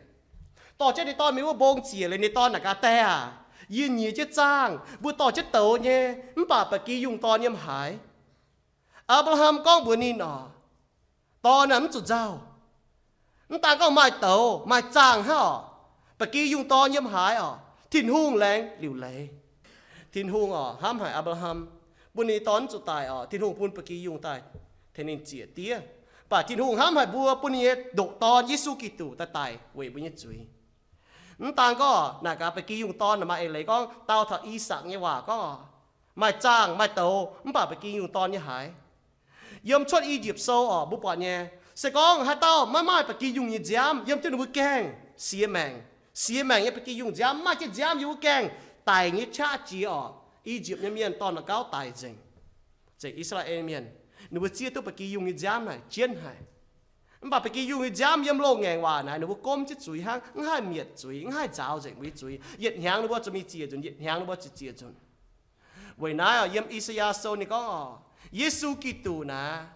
Dorh jienv ninh dorn mingh wuov mbong ziec liuz, ninh dorn naaic gaax, Die aac, yie nyiex jienv zaangh, mbuo dorh jienv douz nyei, mv baac ba'gi yungh dorn yiem haaix? Apc^laa^ham gorngv mbuox ninh oc, dorn aah, mv zuqc nzauh. Mv daan gorngv maaih douz maaih zaangh hnangv oc, ba'gi yungh dorn yiem haaix oc? Tin-Hungh laengz liuc leiz. Tin-Hungh oc, hnamv haic Apc^laa^ham, bun ninh dorn mv zuqc daic oc. Tin-Hungh bun ba'gi yungh daaih tengx ninh ziec diev. Mv baac Tin-Hungh hnamv haic mbuo, bun ninh nyei ndoqc Dorn, Yesu Giduc, daaih daic weic mbuo nyei zuiz. Mv daan gorngv naaic gaax ba'gi yungh dorn naaic maaih eix leiz gorngv dau taux I^sakc nyei waac gorngv, maaih zaangh maaih douz, mv baac ba'gi yungh dorn nyei haaix? Yiem Cuotv I^yipv Sou oc, mbuo buatc nyei, se gorngv haaix dauh maiv maaih ba'gi yungh nyei nziaamv yiem jienv ninh mbuo gaengh, siex maengc, siex maengc nyei ba'gi yungh nziaamv, maiv maaih jienv nziaamv yiem wuov gaengh, daic nyei qaqv jiex oc, I^yipv nyei mienh dorh naaic gauv daic nzengc. Zeiz I^saa^laa^en Mienh, ninh mbuo zieqv duqv ba'gi yungh nyei nziaamv naaic jienv haic. Mv baac ba'gi yungh nyei nziaamv yiem loz-ngaengc waac naaic, ninh mbuo gomv jienv zuiz hnangv, mv haih mietc zuiz, mv haih nzaaux nzengc mbuo nyei zuiz. Yietc hnyangx ninh mbuo zuqc mingh ziec nzunc, yietc hnyangx ninh mbuo zuqc ziec nzunc. Weic naaiv oc, yiem I^saa^yaa Sou ninh gorngv oc, Yesu Giduc naaic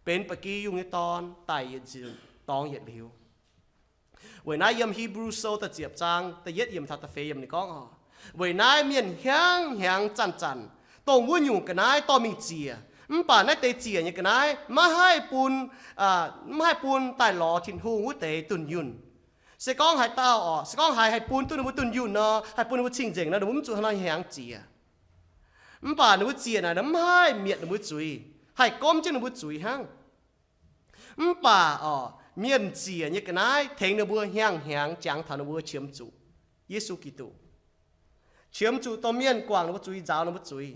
benx ba'gi yungh nyei dorn daic yietc nzunc dorngx yietc liuz. Weic naaiv yiem Hipv^lu Sou da'ziepc zaang da'yietv yiemc taux da'feix yiemc ninh gorngv oc, weic naaiv mienh hnyangx-hnyangx zanc-zanc dongh wuov nyungc ga'naaiv dorh mingh ziec, mv baac naaiv deix ziec nyei ga'naaiv maiv haih bun, maiv haih bun daaih lorz Tin-Hungh wuov deix dunh yunh. Se gorngv haaix dauh oc, se gorngv haaix haih bun duqv ninh mbuo dunh yunh nor, haih bun ninh mbuo cing-nzengc nor, ninh mbuo mv zuqc hnangv nor hnyangx ziec. Mv baac ninh mbuo ziec naaic mv haih mietc ninh mbuo zuiz, haih gomv jienv ninh mbuo zuiz hnangv. Mv baac oc, mienh ziec nyei ga'naaiv tengx ninh mbuo hnyangx-hnyangx jangx taux ninh mbuo qiemx zuqc Yesu Giduc, qiemx zuqc dorh mienh guangc ninh mbuo zuiz, nzaaux ninh mbuo zuiz.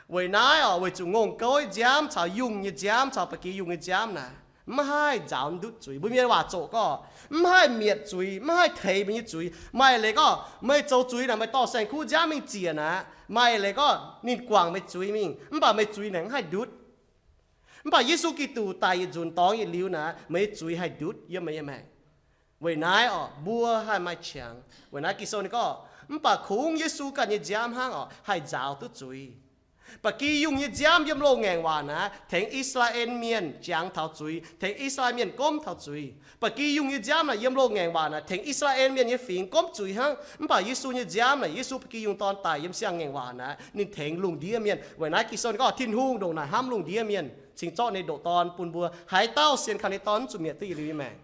Weic naaiv oc, weic zuqc ngongh gouv nyei nziaamv caux yungh nyei nziaamv caux ba'gi yungh nyei nziaamv naaic mv haih nzaaux ndutv zuiz. Mbuo mienh waac zoqc gorngv, mv haih mietc zuiz, mv haih teix meih nyei zuiz. Maaih leiz gorngv meih zoux zuiz naaic, meih dorh saeng-kuv nziaamv mingh ziec naaic, maaih leiz gorngv ninh guangc meih zuiz mingh, mv baac meih zuiz naaic mv haih ndutv. Mv baac Yesu Giduc daic yietc nzunc dorngx yietc liuz naaic, meih nyei zuiz haih ndutv yiem meih nyei maengc. Weic naaiv oc, mbuo haih maaih qangx. Weic naaiv Ging-Sou ninh gorngv, mv baac kungx Yesu ganh nyei nziaamv hnangv oc, haih nzaaux duqv zuiz. Ba'gi yungh nyei nziaamv yiem loz-ngaengc waac naaic tengx I^saa^laa^en Mienh jangx taux zuiz, tengx I^saa^laa^en Mienh gomv taux zuiz. Ba'gi yungh nyei nziaamv naaic yiem loz-ngaengc waac naaic tengx I^saa^laa^en Mienh nyei fingx gomv zuiz hnangv. Mv baac Yesu nyei nziaamv naaic, Yesu ba'gi yungh dorn daic yiem siang-ngaengc waac naaic, ninh tengx lungh ndiev mienh. Weic naaiv Ging-Sou ninh gorngv Tin-Hungh ndongc naaic hnamv lungh ndiev mienh, cingx zorqv ninh ndoqc Dorn bun mbuo. Haaix dauh sienx kaux ninh Dorn mv zuqc mietc duqv yietc liuz nyei maengc.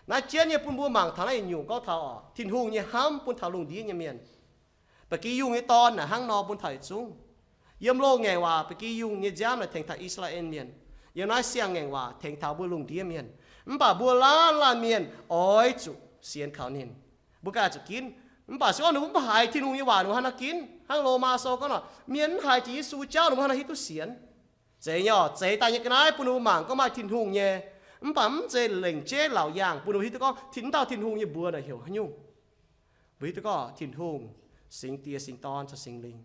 Naaiv jienv nyei bun mbuo mangc taux naaiv yietc nyungc gorngv taux oc, Tin-Hungh nyei hnamv bun taux lungh ndiev nyei mienh. Ba'gi yungh nyei dorn naaic hnangv nor bun taux yietc zungv. Yiem loz-ngaengc waac ba'gi yungh nyei nziaamv naaic tengx taux I^saa^laa^en Mienh. Yiem naaiv siang-ngaengc waac tengx taux mbuo lungh ndiev mienh. Mv baac mbuo laanh laanh mienh oix zuqc sienx kaux ninh. Mbuo ganh zuqc ginv. Mv baac se gorngv ninh mbuo mv haiz Tin-Hungh nyei waac, ninh mbuo hnangv haaix nor ginv? Hnangv Lomaa Sou gorngv nor, mienh mv haiz jiex Yesu jauv, ninh mbuo hnangv haaix nor hiuv duqv sienx? Zeiz nyei oc, zeix daaih nyei ga'naaiv bun ninh mbuo mangc gorngv maaih Tin-Hungh nyei, mv baac mv zeiz lengc jeiv laauc yaangh bun ninh mbuo hiuv duqv gorngv tin, mv dauh Tin-Hungh nyei mbuox naaic heuc haaix nyungc. Mbuo hiuv duqv gorngv Tin-Hungh, Singx Diex, Singx Dorn caux Singx Lingh.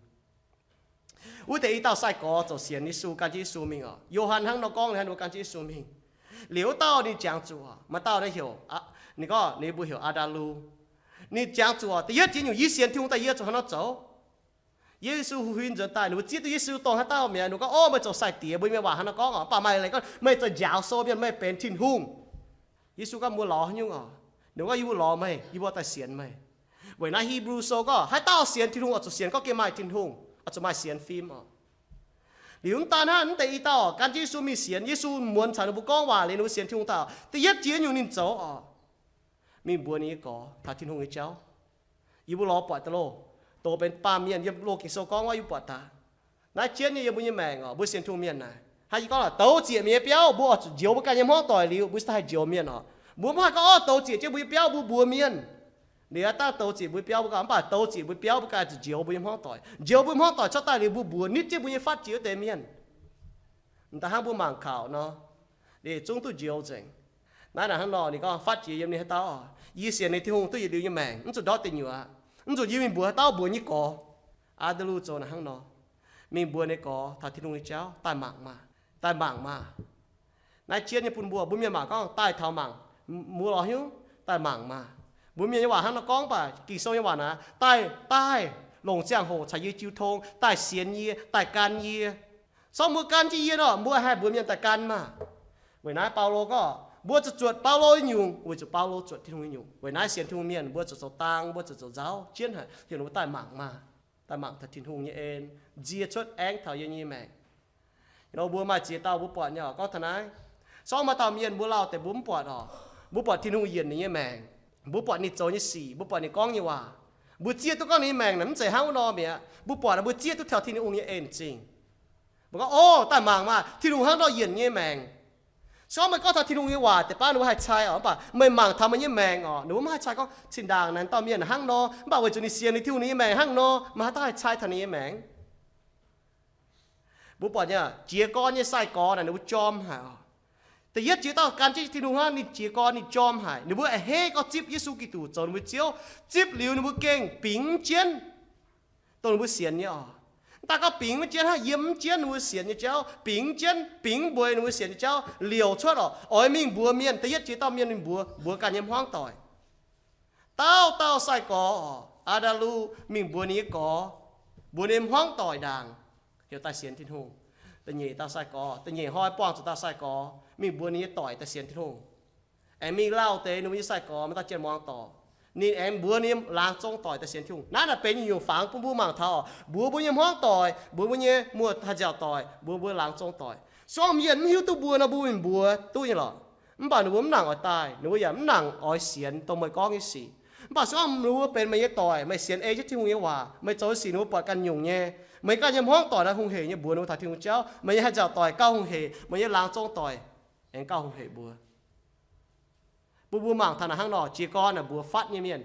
Wuov deix i dauh sai-gorx ziouc sienx Yesu, gan jienv Yesu mingh oc. Yo^han hnangv nor gorngv, ninh hnangv nor gan jienv Yesu mingh. Liuz wuov dauh ninh jangx zuqc, maaih dauh naaiv heuc, ninh gorngv ninh mbuo heuc Aa^ndaa^lu. Ninh jangx zuqc, da'yietv jiex nyungc yie sienx Tin-Hungh daaih yie zuqc haaix nor zoux? Yesu huin nzuonx daaih, ninh mbuo zieqv duqv Yesu dongh haaix dauh mi'aqv. Ninh gorngv, Ov, meih zoux sai-diex, mbuo mienh waac hnangv nor gorngv oc. Mv baac maaih leiz gorngv meih zoux njaaux sou mienh, meih benx Tin-Hungh. Yesu gorngv, mbuo lorz haaix nyungc oc? Ninh gorngv, yie mbuo lorz meih, yie mbuo daaih sienx meih. Weic naaiv Hipv^lu Sou gorngv, haaix dauh sienx Tin-Hungh oix zuqc sienx gorngv gengh maaih Tin-Hungh, oix zuqc maaih sienx fim oc. Liuz mv daan hnangv, mv deix i dauh gan jienv Yesu mingh sienx, Yesu muonz caux ninh mbuo gorngv waac liuz, ninh mbuo sienx Tin-Hungh daaih, da'yietv jiex nyungc ninh zoux oc, mingh mbuox ninh nyei gorx taux Tin-Hungh nyei jauv. Yie mbuo lorz buatc daaih loh, doz benx baamh mienh yiem loz Ging-Sou gorngv wuov yie mbuo buatc daaih. Naaiv jienv nyei yiem mbuo nyei maengc oc, mbuo sienx Tin-Hungh mienh naaic, hnangv yie gorngv, douz zieqc mi'aqv biauv, mbuo oix zuqc njoux mbuo ganh nyei hmuangv doic liuz, mbuo se daaih haih njoux mienh oc. Mbuo mv haih gorngv, Ov, douz zieqc jienv mbuo nyei biauv, mbuo mbuox mienh. Liuz aeqv, dangh douz zieqc mbuo nyei biauv mbuo ganh, mv baac douz zieqc mbuo nyei biauv mbuo ganh zuqc njoux mbuo nyei hmuangv doic. Njoux mbuo nyei hmuangv doic cuotv daaih liuz, mbuo mbuox nitv jienv mbuo nyei fatv jiex wuov deix mienh. M'daaih hnangv mbuo mangc kaux nor, ninh zungv duqv njoux nzengc. Naaiv naaic hnangv nor, ninh gorngv fatv jiex yiem ninh haaix dauh, yie sienx ninh Tin-Hungh duqv yietc liuz nyei maengc, mv zuqc ndortv deic nyuoqc aqv. Mv zuqc yie mingh mbuox haaix dauh mbuox nyei gorx. Aa^ndaa^lu zoux naaic hnangv nor, mingh mbuox ninh gorx taux Tin-Hungh nyei jauv, daaih mangc maah, daaih mangc maah. Naaiv jienv nyei bun mbuo, mbuo mienh waac gorngv daaih taux mangc, mbuo lorz hnyouv daaih mangc maah. Mbuo mienh nyei waac hnangv nor gorngv, mv baac Ging-Sou nyei waac naaic, daaih, daaih longc ziangh hoc caux yie jiu tong, daaih sienx yie, daaih gan yie. Sorng mbuo gan jienv yie nor, mbuo haih mbuox mienh daaih gan maah. Weic naaiv Baulo gorngv, mbuo zuqc zuotc Baulo nyei nyungc weic zuqc Baulo zuotc Tin-Hungh nyei nyungc. Weic naaiv sienx Tin-Hungh mienh mbuo zuqc zoux dang, mbuo zuqc zoux nzauv jienv haic, heuc ninh mbuo daaih mangc maah, daaih mangc taux Tin-Hungh nyei en nzie cuotv aengv taux yie nyei maengc. Nor mbuo maaih ziex dauh mbuo buatc nyei oc, gorngv taux naaiv, sorng maaih dauh mienh mbuo lauh deix mbuo mv buatc oc. Mbuo buatc Tin-Hungh yienc ninh nyei maengc. Mbuo buatc ninh zoux nyei sic, mbuo buatc ninh gorngv nyei waac. Mbuo zieqv duqv gorngv ninh nyei maengc naaic mv zeiz hnangv wuov nor mi'aqv. Mbuo buatc naaic mbuo zieqv duqv taux Tin-Hungh nyei en-zingh. Mbuo gorngv, Ov, daaih mangc maah, Tin-Hungh hnangv nor yienc nyei maengc. Se gorngv meih gorngv taux Tin-Hungh nyei waac deix baav ninh mbuo haih cai oc, mv baac meih mangc taux meih nyei maengc oc, ninh mbuo mv haih cai gorngv, Zinh ndaangc naaic dauh mienh hnangv nor, mv baac weic zuqc ninh sienx ninh Tin-Hungh ninh nyei maengc hnangv nor, meih haaix dauh haih cai taux ninh nyei maengc? Mbuo buatc nyei, jiez gorn nyei sai-gorx naaic ninh mbuo jorm haic oc. Da'yietv jiex dauh gan jienv Tin-Hungh hnangv, ninh jiez gorn ninh jorm haic. Ninh mbuo a'hneiv gorngv zipv Yesu Giduc zoux ninh mbuo Ziouv. Zipv liuz ninh mbuo gengh bingx mv jienv dongh ninh mbuo sienx nyei oc. Mv daaih gorngv bingx mv jienv hnangv, yiem mv jienv ninh mbuo sienx nyei jauv, bingx mv jienv, bingx mv mbuox ninh mbuo sienx nyei jauv, liouc cuotv oc, oix mingh mbuox mienh. Da'yietv jiex dauh mienh mingh mbuox, mbuox ganh nyei hmuangv doic. Dauh dauh sai-gorx oc, Aa^ndaa^lu mingh mbuox ninh nyei gorx, mbuox ninh hmuangv doic ndaangc, heuc daaih sienx Tin-Hungh. Da'nyeic dauh sai-gorx, da'nyeic hnoi buangh zuqc dauh sai-gorx mingh mbuox ninh nyei doic daaih sienx Tin-Hungh. Aengx mingh lauh deix ninh mbuo nyei sai-gorx, maaih dauh jien-muangz dorc, ninh aengx mbuox ninh nyei laangz zong doic daaih sienx Tin-Hungh. Naaiv naaic benx nyungc fangx bun mbuo mangc taux oc, mbuox mbuo nyei hmuangv doic, mbuox mbuo nyei muoz-haaix nziaauc doic, mbuox mbuo laangz zong doic. Se gorngv mienh mv hiuv duqv mbuo nor, mbuo mingh mbuox duqv nyei lorqc. Mv baac ninh mbuo mv nangc oix daaih, ninh mbuo yaac mv nangc oix sienx dongh meih gorngv nyei sic. Mv baac se gorngv ninh mbuo benx meih nyei doic, meih sienx ei jienv Tin-Hungh nyei waac, meih zoux nyei sic ninh mbuo buatc ganh nyungc nyei, meih ganh nyei hmuangv doic naaiv hungh heic nyei mbuox ninh mbuo taux Tin-Hungh jauv, meih nyei haaix nziaauc doic gauh hungh heic, meih nyei laangz zong doic aengx gauh hungh heic mbuo. Bun mbuo mangc taux naaic hnangv nor, jiez gorn naaic mbuox fatv nyei mienh,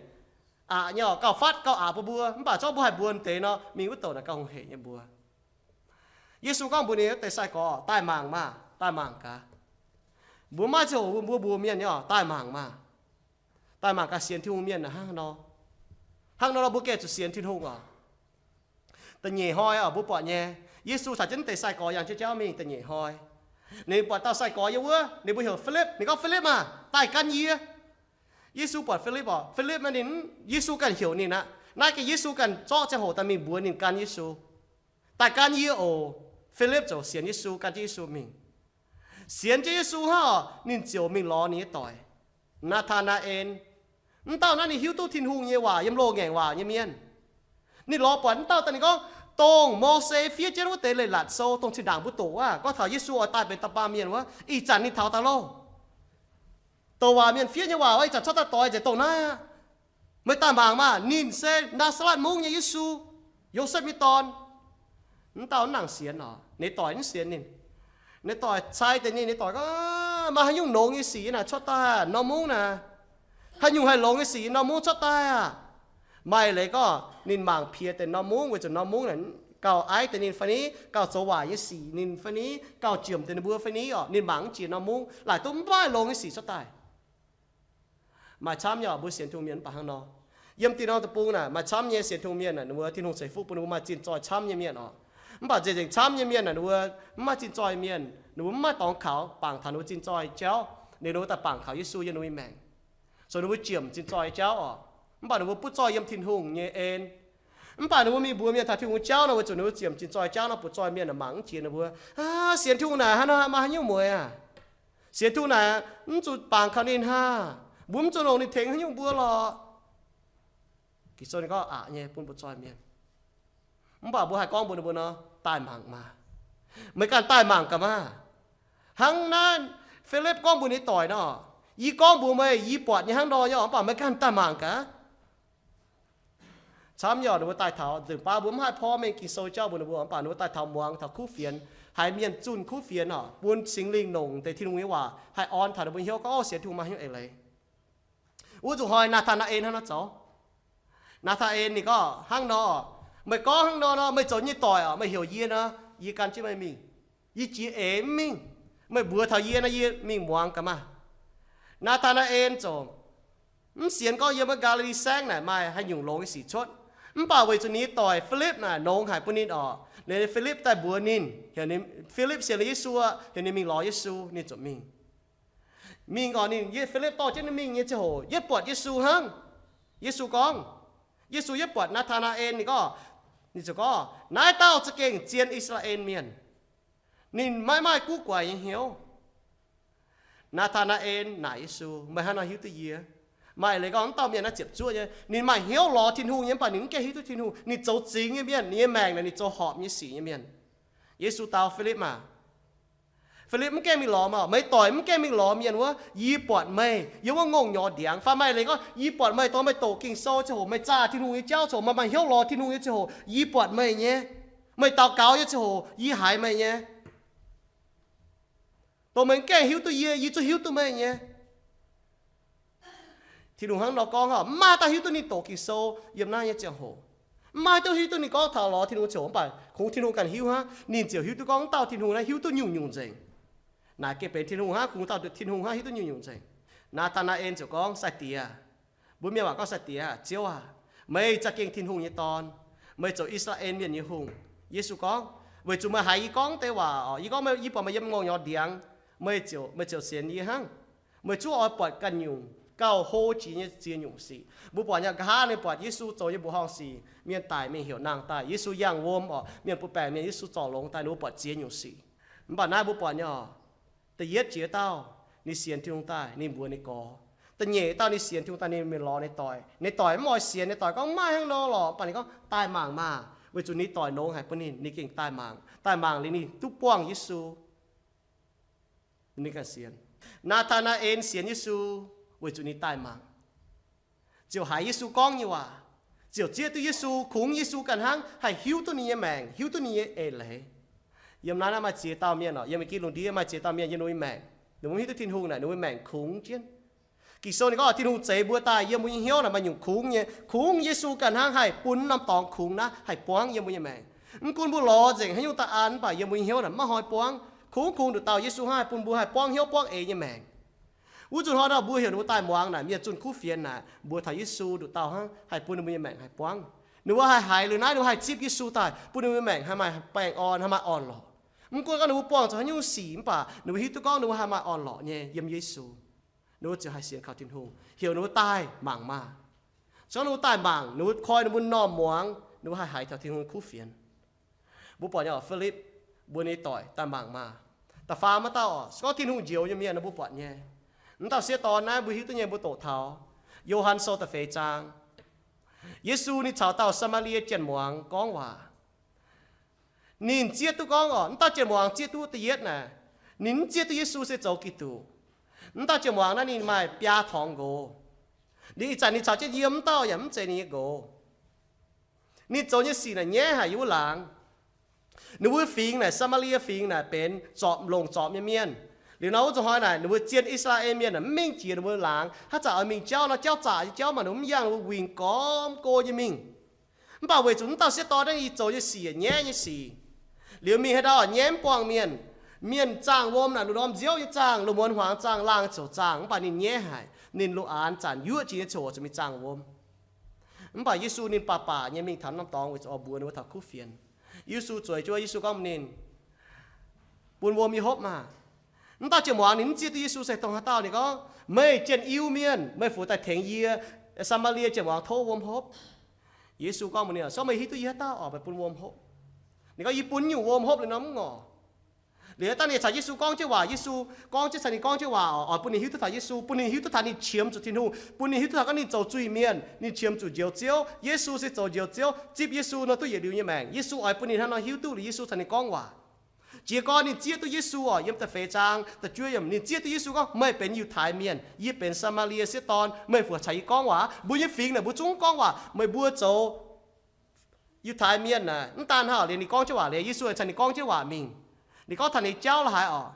aqc nyei oc, gauh fatv gauh aqc bun mbuo. Mv baac se gorngv mbuo haih mbuox deix nor, mingh wuov douc naaic gauh hungh heic nyei mbuox. Yesu gorngv mbuox ninh wuov deix sai-gorx, daaih mangc maah, daaih mangc gaax. Mbuo maaih ziangh hoc mbuo mbuox mienh nyei oc, daaih mangc maah, daaih mangc gaax sienx Tin-Hungh mienh hnangv haaix nor, hnangv haaix nor mbuo gengh zuqc sienx Tin-Hungh oc. Da'nyeic hnoi oc, mbuo buatc nyei, Yesu caux jienv deix sai-gorx yangh jienv jauv mingh da'nyeic hnoi. Ninh buatc dauh sai-gorx yiem wuov, ninh mbuo heuc Filipv. Ninh gorngv, Filipv aah, daaih gan yie. Yesu buatc Filipv oc. Filipv naaiv ninh, Yesu ganh heuc ninh aqv. Naaiv gengh Yesu ganh zorqv ziangh hoc daaih mingh mbuox ninh gan Yesu. Daaih gan yie oc. Filipv ziouc sienx Yesu, gan jienv Yesu mingh. Sienx jienv Yesu hnangv oc, ninh ziouc mingh lorz ninh nyei doic, Naa^taa^naa^en. Mv dauh naaiv ninh hiuv duqv Tin-Hungh nyei waac yiem loz-ngaengc waac nyei mienh. Ninh lorz buatc mv dauh daaih, ninh gorngv, Dongh Mose fiev jienv wuov deix leiz-latc sou, dongh zinh ndaangc mbuo doqc wuov, gorngv taux Yesu oix daaih benx dauh baamh mienh wuov, ih zanc ninh taux daaih loh. Douc waac mienh fiev nyei waac wuov, ih zanc cuotv daaih doix nzengc dongh naaiv aqv. Meih daaih mangc maah! Ninh se Naa^saa^letv Mungv nyei Yesu, Yosepv nyei dorn. Mv dauh mv nangc sienx oc. Ninh doic mv sienx ninh. Ninh doic cai deix ninh, ninh doic gorngv, Maaih haaix nyungc longx nyei sic yiem naaic cuotv daaih aqv, norm mungv naaic? Haaix nyungc haih longx nyei sic yiem norm mungv cuotv daaih aqv? Maaih leiz gorngv ninh mangc piex deix norm mungv weic zuqc norm mungv naaic gauh aiv deix ninh fai ni, gauh zoux waaic nyei sic ninh fai ni, gauh jomc deix ninh mbuo fai ni oc. Ninh mangc mv jiex norm mungv, laaic duqv mv maaih longx nyei sic cuotv daaih. Maaih camv nyei oc, mbuo sienx Tin-Hungh mienh mv baac hnangv nor. Yiem diuh norm deic-bung naaic maaih camv nyei sienx Tin-Hungh mienh naaic, ninh mbuo Tin-Hungh ceix fuqv bun ninh mbuo maaih zinh zoih camv nyei mienh oc. Mv baac nzengc-nzengc camv nyei mienh naaic, ninh mbuo mv maaih zinh zoih mienh, ninh mbuo mv maaih dorngx kaux bangc taux ninh mbuo zinh zoih jauv. Ninh mbuo daaih bangc kaux Yesu yiem ninh mbuo nyei maengc, zoux ninh mbuo jomc zinh zoih jauv oc. Mv baac ninh mbuo butv zoih yiem Tin-Hungh nyei en. Mv baac ninh mbuo mingh mbuox mienh taux Tin-Hungh jauv nor, weic zuqc ninh mbuo ziemc zinh zoih jauv nor, butv zoih mienh mangc mv jiex ninh mbuo, Aa, sienx Tin-Hungh naaic hnangv nor maaih haaix nyungc mueiz aqv? Sienx Tin-Hungh naaic mv zuqc bangc kaux ninh hnangv. Mbuo mv zuqc longc ninh tengx haaix nyungc mbuo lorqc. Ging-Sou ninh gorngv aqc nyei bun butv zoih mienh. Mv baac mbuo haih gorngv mbuox ninh mbuo nor, Daaih mangc maah! Meih ganh daaih mangc gaax maah! Hnangv naaiv Filipv gorngv mbuox ninh doic nor, Yie gorngv mbuox meih, yie buatc nyei hnangv nor nyei oc, mv baac meih ganh daaih mangc gaax. Camv nyei oc, ninh mbuo daaih taux nzengc baav mbuo mv haih porv mengh Ging-Sou jauv mbuox ninh mbuo, mv baac ninh mbuo daaih taux muangx taux kuv fienx, haiz mienh zunh kuv fienx oc, bun Singx Lingh longc deix Tin-Hungh nyei waac haih orn taux ninh mbuo hnyouv gorngv, Ov, sienx Tin-Hungh maaih haaix nyungc eix leiz. Wuov nzunc hnoi Naa^taa^naa^en hnangv nor zoux. Naa^taa^en ninh gorngv hnangv nor, Meih gorngv hnangv nor nor, meih zoux nyei doic oc, meih heuc yie nor, yie gan jienv meih mingh. Yie jiex eix mv mingh. Meih mbuox taux yie nor, yie mingh muangx gaax maah! Naa^taa^naa^en ziouc mv sienx gorngv yiem wuov Gaa^li^li Saengv naaic maaih haaix nyungc longx nyei sic cuotv. Mv baac weic zuqc ninh nyei doic Filipv naaic longx haic bun ninh oc, liuz Filipv daaih mbuox ninh, Filipv sienx liuz Yesu aqv, heuc ninh mingh lorz Yesu, ninh ziouc mingh. Mingh oc, ninh, Filipv dorh jienv ninh mingh nyei ziangh hoc yietv buatc Yesu hnangv. Yesu gorngv, Yesu yietv buatc Naa^taa^naa^en, ninh gorngv, ninh ziouc gorngv, Naaiv dauh za'gengh zien I^saa^laa^en Mienh. Ninh maiv maaih guv guaix nyei hnyouv. Naa^taa^naa^en naaic Yesu, Meih hnangv nor hiuv duqv yie? Maaih leiz gorngv mv dauh mienh naaiv ziepc zuoqv nyei, ninh maaih hnyouv lorz Tin-Hungh nyei, mv baac ninh mv gaengh hiuv duqv Tin-Hungh. Ninh zoux zingx nyei mienh, ninh nyei maengc naaic ninh zoux horpc nyei sic nyei mienh. Yesu dau Filipv maah, Filipv, mv gaengh mingh lorz maah! Meih doic mv gaengh mingh lorz mienh wuov. Yie buatc meih yiem wuov ngongh nyorx ndiangx. Fai maaih leiz gorngv, Yie buatc meih dongh meih doqc Ging-Sou ziangh hoc, meih zaah Tin-Hungh nyei jauv ziangh hoc, meih maaih hnyouv lorz Tin-Hungh nyei ziangh hoc, yie buatc meih nyei. Meih daux gaux nyei ziangh hoc, yie haiz meih nyei. Dongh meih mv gaengh hiuv duqv yie, yie zungv hiuv duqv meih nyei. Tin-Hungh hnangv nor gorngv oc. Mv maaih dauh hiuv duqv ninh doqc Ging-Sou yiem naaiv nyei ziangh hoc. Mv maaih dauh hiuv duqv ninh gorngv taux lorz Tin-Hungh ziouc, mv baac kungx Tin-Hungh ganh hiuv hnangv. Ninh ziouc hiuv duqv gorngv wuov dauh Tin-Hungh naaiv hiuv duqv nyungc-nyungc nzengc. Naaic gengh benx Tin-Hungh hnangv, kungx dauh Tin-Hungh hnangv hiuv duqv nyungc-nyungc nzengc. Naa^taa^naa^en ziouc gorngv, Sai-Diex, mbuo mienh waac gorngv, Sai-Diex, Ziouv aac, meih za'gengh Tin-Hungh nyei Dorn. Meih zoux I^saa^laa^en Mienh nyei Hungh. Yesu gorngv, Weic zuqc meih haiz yie gorngv deix waac oc, yie gorngv, yie buatc meih yiem ngongh nyorx ndiangx, meih ziouc, meih ziouc sienx yie hnangv. Meih zungv oix buatc ganh nyungc gauh hlo jiex nyei ziex nyungc sic. Mbuo buatc nyei nqa'haav ninh buatc Yesu zoux nyei mbuoqc horngh sic, mienh daic, mienh heuc nangh daaih, Yesu yangh wuom oc, mienh butv baengc mienh, Yesu zorc longx daaih, ninh mbuo buatc ziex nyungc sic. Mv baac naaiv mbuo buatc nyei oc, da'yietv jiex dauh, ninh sienx Tin-Hungh daaih, ninh mbuox ninh gorx. Da'nyeic dauh ninh sienx Tin-Hungh daaih, ninh mingh lorz ninh doic. Ninh doic mv oix sienx, ninh doic gorngv, Mv maaih hnangv nor lorqc. Mv baac ninh gorngv, Daaih mangc maah! Weic zuqc ninh doic longx haic bun ninh, ninh gengh daaih mangc. Daaih mangc liuz ninh duqv buangh Yesu. Ninh ganh sienx. Naa^taa^naa^en sienx Yesu weic zuqc ninh daaih mangc, ziouc haiz Yesu gorngv nyei waac, ziouc zieqv duqv Yesu, kungx Yesu ganh hnangv haih hiuv duqv ninh nyei maengc, hiuv duqv ninh nyei eix leiz. Yiem naaiv naaiv maaih ziex dauh mienh oc, yiem mbuo gih lungh ndiev maaih ziex dauh mienh yiem ninh nyei maengc, ninh mbuo mv hiuv duqv Tin-Hungh naaic, ninh nyei maengc kungx jienv. Ging-Sou ninh gorngv Tin-Hungh zeix mbuo daaih, yiem mbuo nyei hnyouv naaic maaih nyungc kungx nyei, kungx Yesu ganh hnangv haih bun norm dorngx kungx naaiv haih buangv yiem mbuo nyei maengc. Mv gunv mbuo lorz nzengc haaix nyungc daaih an, mv baac yiem mbuo nyei hnyouv naaic maiv hnoi buangv. Kungx kungx nduqc dauh Yesu hnangv haih bun mbuo haih buangv hnyouv buangv eix nyei maengc. Wuov zuqc hnoi naaic mbuo heuc ninh mbuo daaih muangx naaic, mienh zunh kuv fienx naaic, mbuox taux Yesu nduqc dauh hnangv haih bun ninh mbuo nyei maengc haih buangv. Ninh mbuo haih haiz liuz naaiv, ninh mbuo haih zipv Yesu daaih, bun ninh mbuo maengc haih maaih baengh orn, haih maaih orn-lorqc. Mv gunv gorngv ninh mbuo buangh zuqc haaix nyungc sic, mv baac ninh mbuo hiuv duqv gorngv ninh mbuo haih maaih orn-lorqc nyei yiem Yesu. Ninh mbuo ziouc haih sienx kaux Tin-Hungh, heuc ninh mbuo daaih mangc maah! Se gorngv ninh mbuo daaih mangc, ninh mbuo koi ninh mbuo normh muangx, ninh mbuo haih haiz taux Tin-Hungh kuv fienx. Mbuo buatc nyei oc, Filipv mbuo nyei doic daaih mangc maah! Da'faam wuov dauh oc, se gorngv Tin-Hungh njoux nyei mienh nor mbuo buatc nyei. Mv dauh sieqv dorn naaiv mbuo hiuv duqv nyei, mbuo doqc taux Yo^han Sou da'feix zaang. Yesu ninh caux dauh Saa^maa^lie Janx-muangz gorngv waac. Ninh zieqv duqv gorngv oc, mv dauh Janx-muangz zieqv duqv da'yietv naaic, ninh mv zieqv duqv Yesu se zoux Giduc. Mv dauh Janx-muangz naaiv ninh maaih biaa torngx nqox. Ninh ih zanc ninh caux jienv yiem mv dauh yaac mv zeiz ninh nyei nqox. Ninh zoux nyei sic naaic nyaiv haic yiem wuov laangz. Ninh mbuo fingx naaic, Saa^maa^lie Fingx naaic benx zorpc, longc zorpc nyei mienh. Liuz nor wuov zuqc hnoi naaic ninh mbuo zien I^saa^laa^en Mienh naaic mv mingh jiex ninh mbuo laangz, haaix zanc oix mingh jauv nor, jauv zaqc nyei jauv maaih ninh mbuo mv yangh, ninh mbuo wingc gormx go nyei mingh. Mv baac weic zuqc mv dauh sieqv dorn naaiv ninh zoux nyei sic nyaiv nyei sic, liuz mingh haaix ndau nyaiv mv buangh mienh. Mienh zaangh wuom naaic, lungh ndorm nziouv nyei zaangh, lungh muonz hmuangx zaangh, laangh ziouc zaangh, mv baac ninh nyaiv haic. Ninh lungh aanx zanc yuoqv jiex nyei coc zuqc mingh zaangh wuom. Mv baac Yesu ninh baac baac nyei mingh taux norm dorngx weic zuqc oix mbuox ninh mbuo taux kuv fienx. Yesu zueiz jienv, Yesu gorngv mbuox ninh, bun wuom yie hopv maah! Mv dauh Janx-muangz ninh mv zieqv duqv Yesu se dongh haaix dauh. Ninh gorngv, meih Janx-Iu mienh, meih fu daaih tengx yie, Saa^maa^lie Janx-muangz, tov wuom hopv. Yesu gorngv mbuox ninh, se gorngv meih hiuv duqv yie haaix dauh oc, meih bun wuom hopv. Ninh gorngv, yie bun nyungc wuom hopv liuz nor mv ngorc. Liuz dangh ninh caux Yesu gorngv jienv waac, Yesu gorngv jienv, caux ninh gorngv jienv waac oc, oix bun ninh hiuv duqv taux Yesu, bun ninh hiuv duqv taux ninh qiemx zuqc Tin-Hungh, bun ninh hiuv duqv taux gorngv ninh zoux zuiz-mienh, ninh qiemx zuqc Njoux Ziouv. Yesu se zoux Njoux Ziouv, zipv Yesu nor duqv yietc liuz nyei maengc. Yesu oix bun ninh hnangv nor hiuv duqv liuz Yesu caux ninh gorngv waac. Jiez gorn ninh zieqv duqv Yesu oc, yiem da'feix zaang da'juov yiemc, ninh zieqv duqv Yesu gorngv, meih benx Yiutai Mienh, yie benx Saa^maa^lie sieqv dorn, meih fu caux yie gorngv waac? Mbuo nyei fingx naaic mbuo zungv gorngv waac. Meih mbuo zoux Yiutai Mienh naaic, mv daan hnangv liuz ninh gorngv jienv waac liuz, Yesu caux ninh gorngv jienv waac mingh. Ninh gorngv taux ninh jauv la'haaix oc.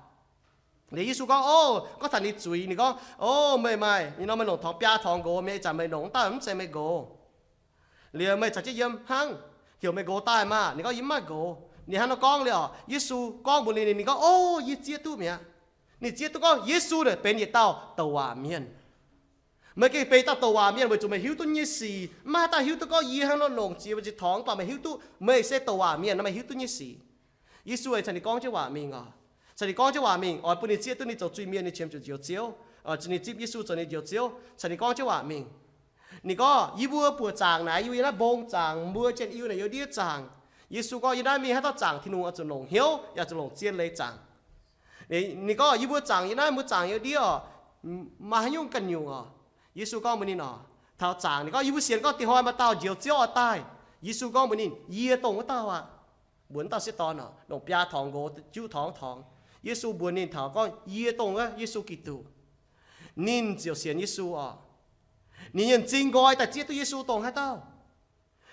Liuz Yesu gorngv, o, gorngv taux ninh zuiz, ninh gorngv, o, meih maaih, ninh nor meih longc torngx biaa torngx nqox, meih ih zanc meih longc mv dauh mv zeiz meih nqox. Liuz meih caux jienv yiem hnangv, heuc meih nqox daaih maah! Ninh gorngv, yie mv maaih nqox. Ninh hnangv nor gorngv liuz oc, Yesu gorngv mbuox ninh, ninh gorngv, o, yie zieqv duqv mi'aqv. Ninh zieqv duqv gorngv Yesu naaic benx yietc dauh douc waac mienh. Meih gengh benx dauh douc waac mienh weic zuqc meih hiuv duqv nyei sic, maiv maaih dauh hiuv duqv gorngv yie hnangv nor longc ziex mbuo ziex torngx, mv baac meih hiuv duqv, meih se douc waac mienh nor meih hiuv duqv nyei sic. Yesu caux ninh gorngv jienv waac mingh oc. Caux ninh gorngv jienv waac mingh, oix bun ninh zieqv duqv ninh zoux zuiz-mienh, ninh qiemx zuqc Njoux Ziouv, ninh zipv Yesu zoux ninh Njoux Ziouv, caux ninh gorngv jienv waac mingh. Ninh gorngv, yie mbuo buoqc zaangc naaic, yie mbuo yiem naaiv mbong zaangc, mbuo Janx-Iu naaic yiem ndiev zaangc. Yesu gorngv, yiem naaiv mingh haaix dauh zaangc Tin-Hungh oix zuqc longc hnyouv, yaac zuqc longc zien leiz zaangc. Ninh gorngv, yie mbuo zaangc yiem naaiv, mbuo zaangc yiem ndiev oc, maaih haaix nyungc ganh nyungc oc? Yesu gorngv mbuox ninh oc, taux zaangc, ninh gorngv, yie mbuo sienx gorngv dingc hnoi maaih dauh Njoux Ziouv oix daaih. Yesu gorngv mbuox ninh, yie dongh wuov dauh aqv. Mbuox wuov dauh sieqv dorn oc, longc biaa torngx nqox juqv torngx torngx. Yesu mbuox ninh taux gorngv, yie dongh wuov Yesu Giduc. Ninh ziouc sienx Yesu oc. Ninh nyei m'zing nqoi daaih zieqv duqv Yesu dongh haaix dauh.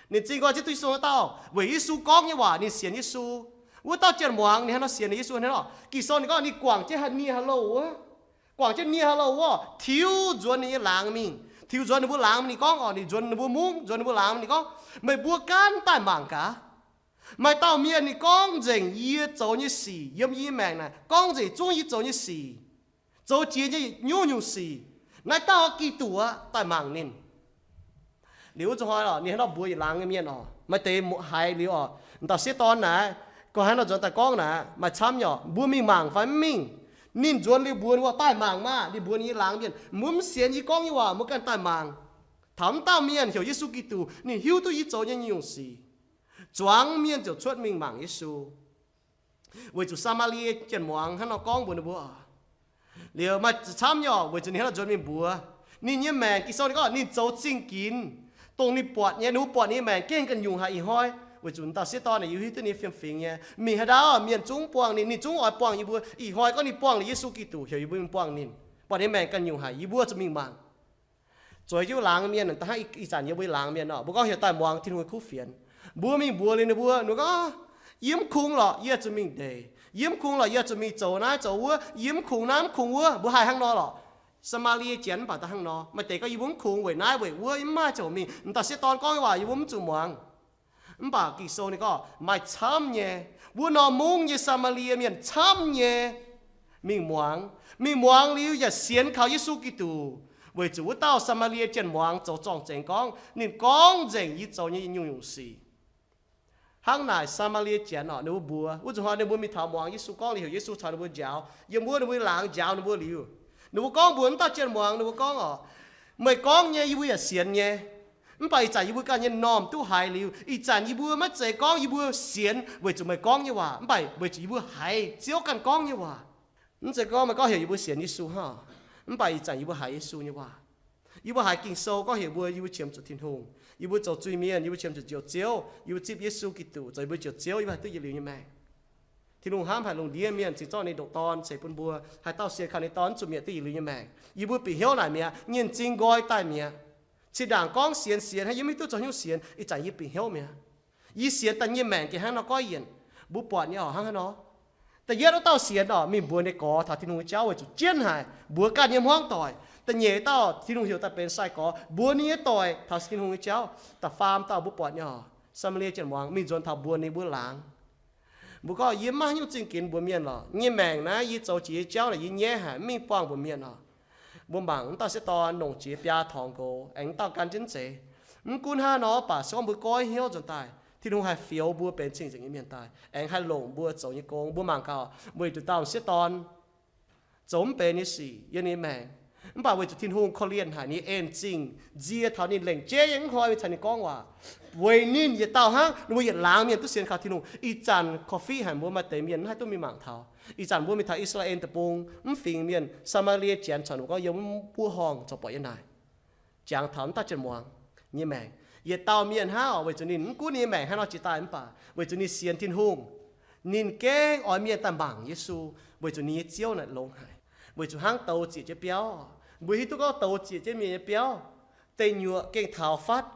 Ninh m'zing nqoi zieqv duqv Yesu haaix dauh? Weic Yesu gorngv nyei waac ninh sienx Yesu. Wuov dauh Janx-muangz ninh hnangv nor sienx Yesu hnangv nor. Ging-Sou ninh gorngv ninh guangc jienv haaix nie haaix louh wuov, guangc jienv nie haaix louh wuov, tiux nzuonx ninh nyei laangz mingh. Tiux nzuonx ninh mbuo laangz mingh, ninh gorngv oc, ninh nzuonx ninh mbuo mungv, nzuonx ninh mbuo laangz mingh, ninh gorngv, meih mbuo gaanv daaih mangc gaax. Maaih dauh mienh ninh gorngv nzengc yie zoux nyei sic, yiem yie nyei maengc naaic gorngv nzengc zungv yie zoux nyei sic, zoux jiex nyei nyungc-nyungc sic. Naaiv dauh Giduc aqv, daaih mangc ninh. Liuz wuov zuqc hnoi oc, ninh hnangv nor mbuox yietc laangz nyei mienh oc, maaih deix haiz liuz oc, dauh sieqv dorn naaic, gorngv hnangv nor nzuonx daaih gorngv naaic, maaih camv nyei oc, mbuo mingh mangc fai mv mingh? Ninh nzuonx liuz mbuox ninh mbuo, daaih mangc maah! Ninh mbuox ninh nyei laangz mienh, mbuo mv sienx yie gorngv nyei waac, mbuo ganh daaih mangc. Taux wuov dauh mienh heuc Yesu Giduc, ninh hiuv duqv yie zoux nyei nyungc sic. Zuangx mienh ziouc cuotv mingh mangc Yesu. Weic zuqc Saa^maa^lie Janx-muangz hnangv nor gorngv mbuox ninh mbuo oc. Liuz maaih camv nyei oc, weic zuqc ninh hnangv nor nzuonx mingh mbuox. Ninh nyei maengc, Ging-Sou ninh gorngv ninh zoux zingh ginx, dongh ninh buatc nyei, ninh mbuo buatc ninh nyei maengc gengh ganh nyungc haic ih hnoi. Weic zuqc dauh sieqv dorn naaic yie hiuv duqv ninh fiem-fingx nyei, mingh haaix ndau mienh zungv buangh ninh, ninh zungv oix buangh yie mbuo. Ih hnoi gorngv ninh buangh liuz Yesu Giduc, heuc yie mbuo mingh buangh ninh, buatc ninh maengc ganh nyungc haic, yie mbuo zuqc mingh mangc. Zueiz jienv laangz mienh, da'hnangv ih zanc yie mbuo laangz mienh nor, mbuo gorngv heuc daaih muangx Tin-Hungh kuv fienx. Mbuo mingh mbuox liuz ninh mbuo, ninh gorngv, yie mv kungx lorqc, yie zuqc mingh ndeic. Yie mv kungx lorqc, yie zuqc mingh zoux naaiv zoux wuov. Yie mv kungx naaiv mv kungx wuov. Mbuo haih hnangv nor lorqc. Saa^maa^lie Janx mv baac da'hnangv nor. Maaih deix gorngv, yie mbuo mv kungx weic naaiv weic wuov, yie mv maaih ziouc mingh. M'dauh sieqv dorn gorngv nyei waac yie mbuo mv zuqc muangx. Mv baac Ging-Sou ninh gorngv maaih camv nyei, wuov norm mungv nyei Saa^maa^lie Mienh camv nyei mingh muangx. Mingh muangx liuz yaac sienx kaux Yesu Giduc, weic zuqc wuov dauh Saa^maa^lie Janx muangx zoux zorng-zengx gorngv, ninh gorngv nzengc yie zoux nyei nyungc-nyungc sic. Hnangv naaic Saa^maa^lie Janx orqc, ninh mbuo mbuox, wuov zuqc hnoi ninh mbuo mingh taux muangx Yesu gorngv, ninh heuc Yesu caux ninh mbuo njaaux. Yiem wuov ninh mbuo laangz njaaux ninh mbuo liuz, ninh mbuo gorngv mbuox wuov dauh Janx muangx, ninh mbuo gorngv orqc, meih gorngv nyei yie mbuo yaac sienx nyei. Mv baac ih zanc yie mbuo ganh nyei m'normh duqv haiz liuz, ih zanc yie mbuo maiv zeiz gorngv yie mbuo sienx weic zuqc meih gorngv nyei waac, mv baac weic zuqc yie mbuo haiz Ziouv ganh gorngv nyei waac. Mv zeiz gorngv meih gorngv heuc yie mbuo sienx Yesu hnangv, mv baac ih zanc yie mbuo haiz Yesu nyei waac. Yie mbuo haiz Ging-Sou gorngv heuc mbuo, yie mbuo qiemx zuqc Tin-Hungh, yie mbuo zoux zuiz-mienh, yie mbuo qiemx zuqc Njoux Ziouv, yie mbuo zipv Yesu Giduc zoux yie mbuo Njoux Ziouv, yie mbuo haih duqv yietc liuz nyei maengc. Tin-Hungh hnamv haic lungh ndiev mienh cingx zorqv ninh ndoqc Dorn ceix bun mbuo, haaix dauh sienx kaux ninh Dorn zuqc mietc duqv yietc liuz nyei maengc. Yie mbuo bieqc hnyouv naaic mi'aqv, nyienh zing nqoi daaih mi'aqv. Cin-ndaangc gorngv sienx sienx hnangv, yie mv hiuv duqv zoux haaix nyungc sienx, ih zanc yie bieqc hnyouv mi'aqv. Yie sienx daaih nyei maengc gengh hnangv nor goiv yienc. Mbuo buatc nyei orqc, hnangv haaix nor? Da'yietv wuov dauh sienx orqc, mingh mbuox ninh gorx taux Tin-Hungh nyei jauv weic zuqc jienv haic, mbuox ganh nyei hmuangv doic. Da'nyeic dauh Tin-Hungh heuc daaih benx sai-gorx, mbuox ninh nyei doic taux Tin-Hungh nyei jauv. Da'faam dauh mbuo buatc nyei orqc, Saa^maa^lie Janx muangx, mingh nzuonx taux mbuox ninh mbuo laangz. Mbuo gorngv, yie mv maaih haaix nyungc zingh ginx mbuox mienh lorqc. Nyei maengc naaiv yie zoux jiex nyei jauv naaic yie nyaiv haic, mv mingh buangh mbuox mienh orqc. Mbuo mangc wuov dauh sieqv dorn longc jiex biaa torngx nqox, aengx wuov dauh gan jienv zeiz. Mv gunv hnangv nor, mv baac se gorngv mbuo goiv hnyouv nzuonx daaih, Tin-Hungh haih fioux mbuo benx cing-nzengc nyei mienh daaih, aengx haih longc mbuo zoux nyei gong. Mbuo mangc gaax, weic zuqc dauh sieqv dorn zoux mv benx nyei sic yiem ninh nyei maengc, mv baac weic zuqc Tin-Hungh korv-lienh haic ninh nyei en-zingh, nzie taux ninh lengc jeiv nyei mv hnoi mingh caux ninh gorngv waac. Weic ninh yietc dauh hnangv, ninh mbuo yietc laangz mienh duqv sienx kaux Tin-Hungh. Ih zanc korv-fiqv haic mbuo maaih deix mienh mv haih duqv mingh mangc taux. Ih zanc mbuo mingh taux I^saa^laa^en Deic-Bung, mv fingx mienh Saa^maa^lie Janx corc ninh mbuo gorngv yiem mv buov horngh corc buatc yiem naaic. Jangx taux wuov dauh Janx muangx nyei maengc. Yietc dauh mienh hnangv orqc, weic zuqc ninh mv gunv ninh nyei maengc hnangv nor jiex daaih mv baac weic zuqc ninh sienx Tin-Hungh, ninh gengh oix mienh daaih mangc Yesu, weic zuqc ninh nyei Ziouv naaic longx haic. Weic zuqc hnangv douz zieqc jienv biauv, mbuo hiuv duqv gorngv douz zieqc jienv mienh nyei biauv, deic nyuoqc gengh taux fatv,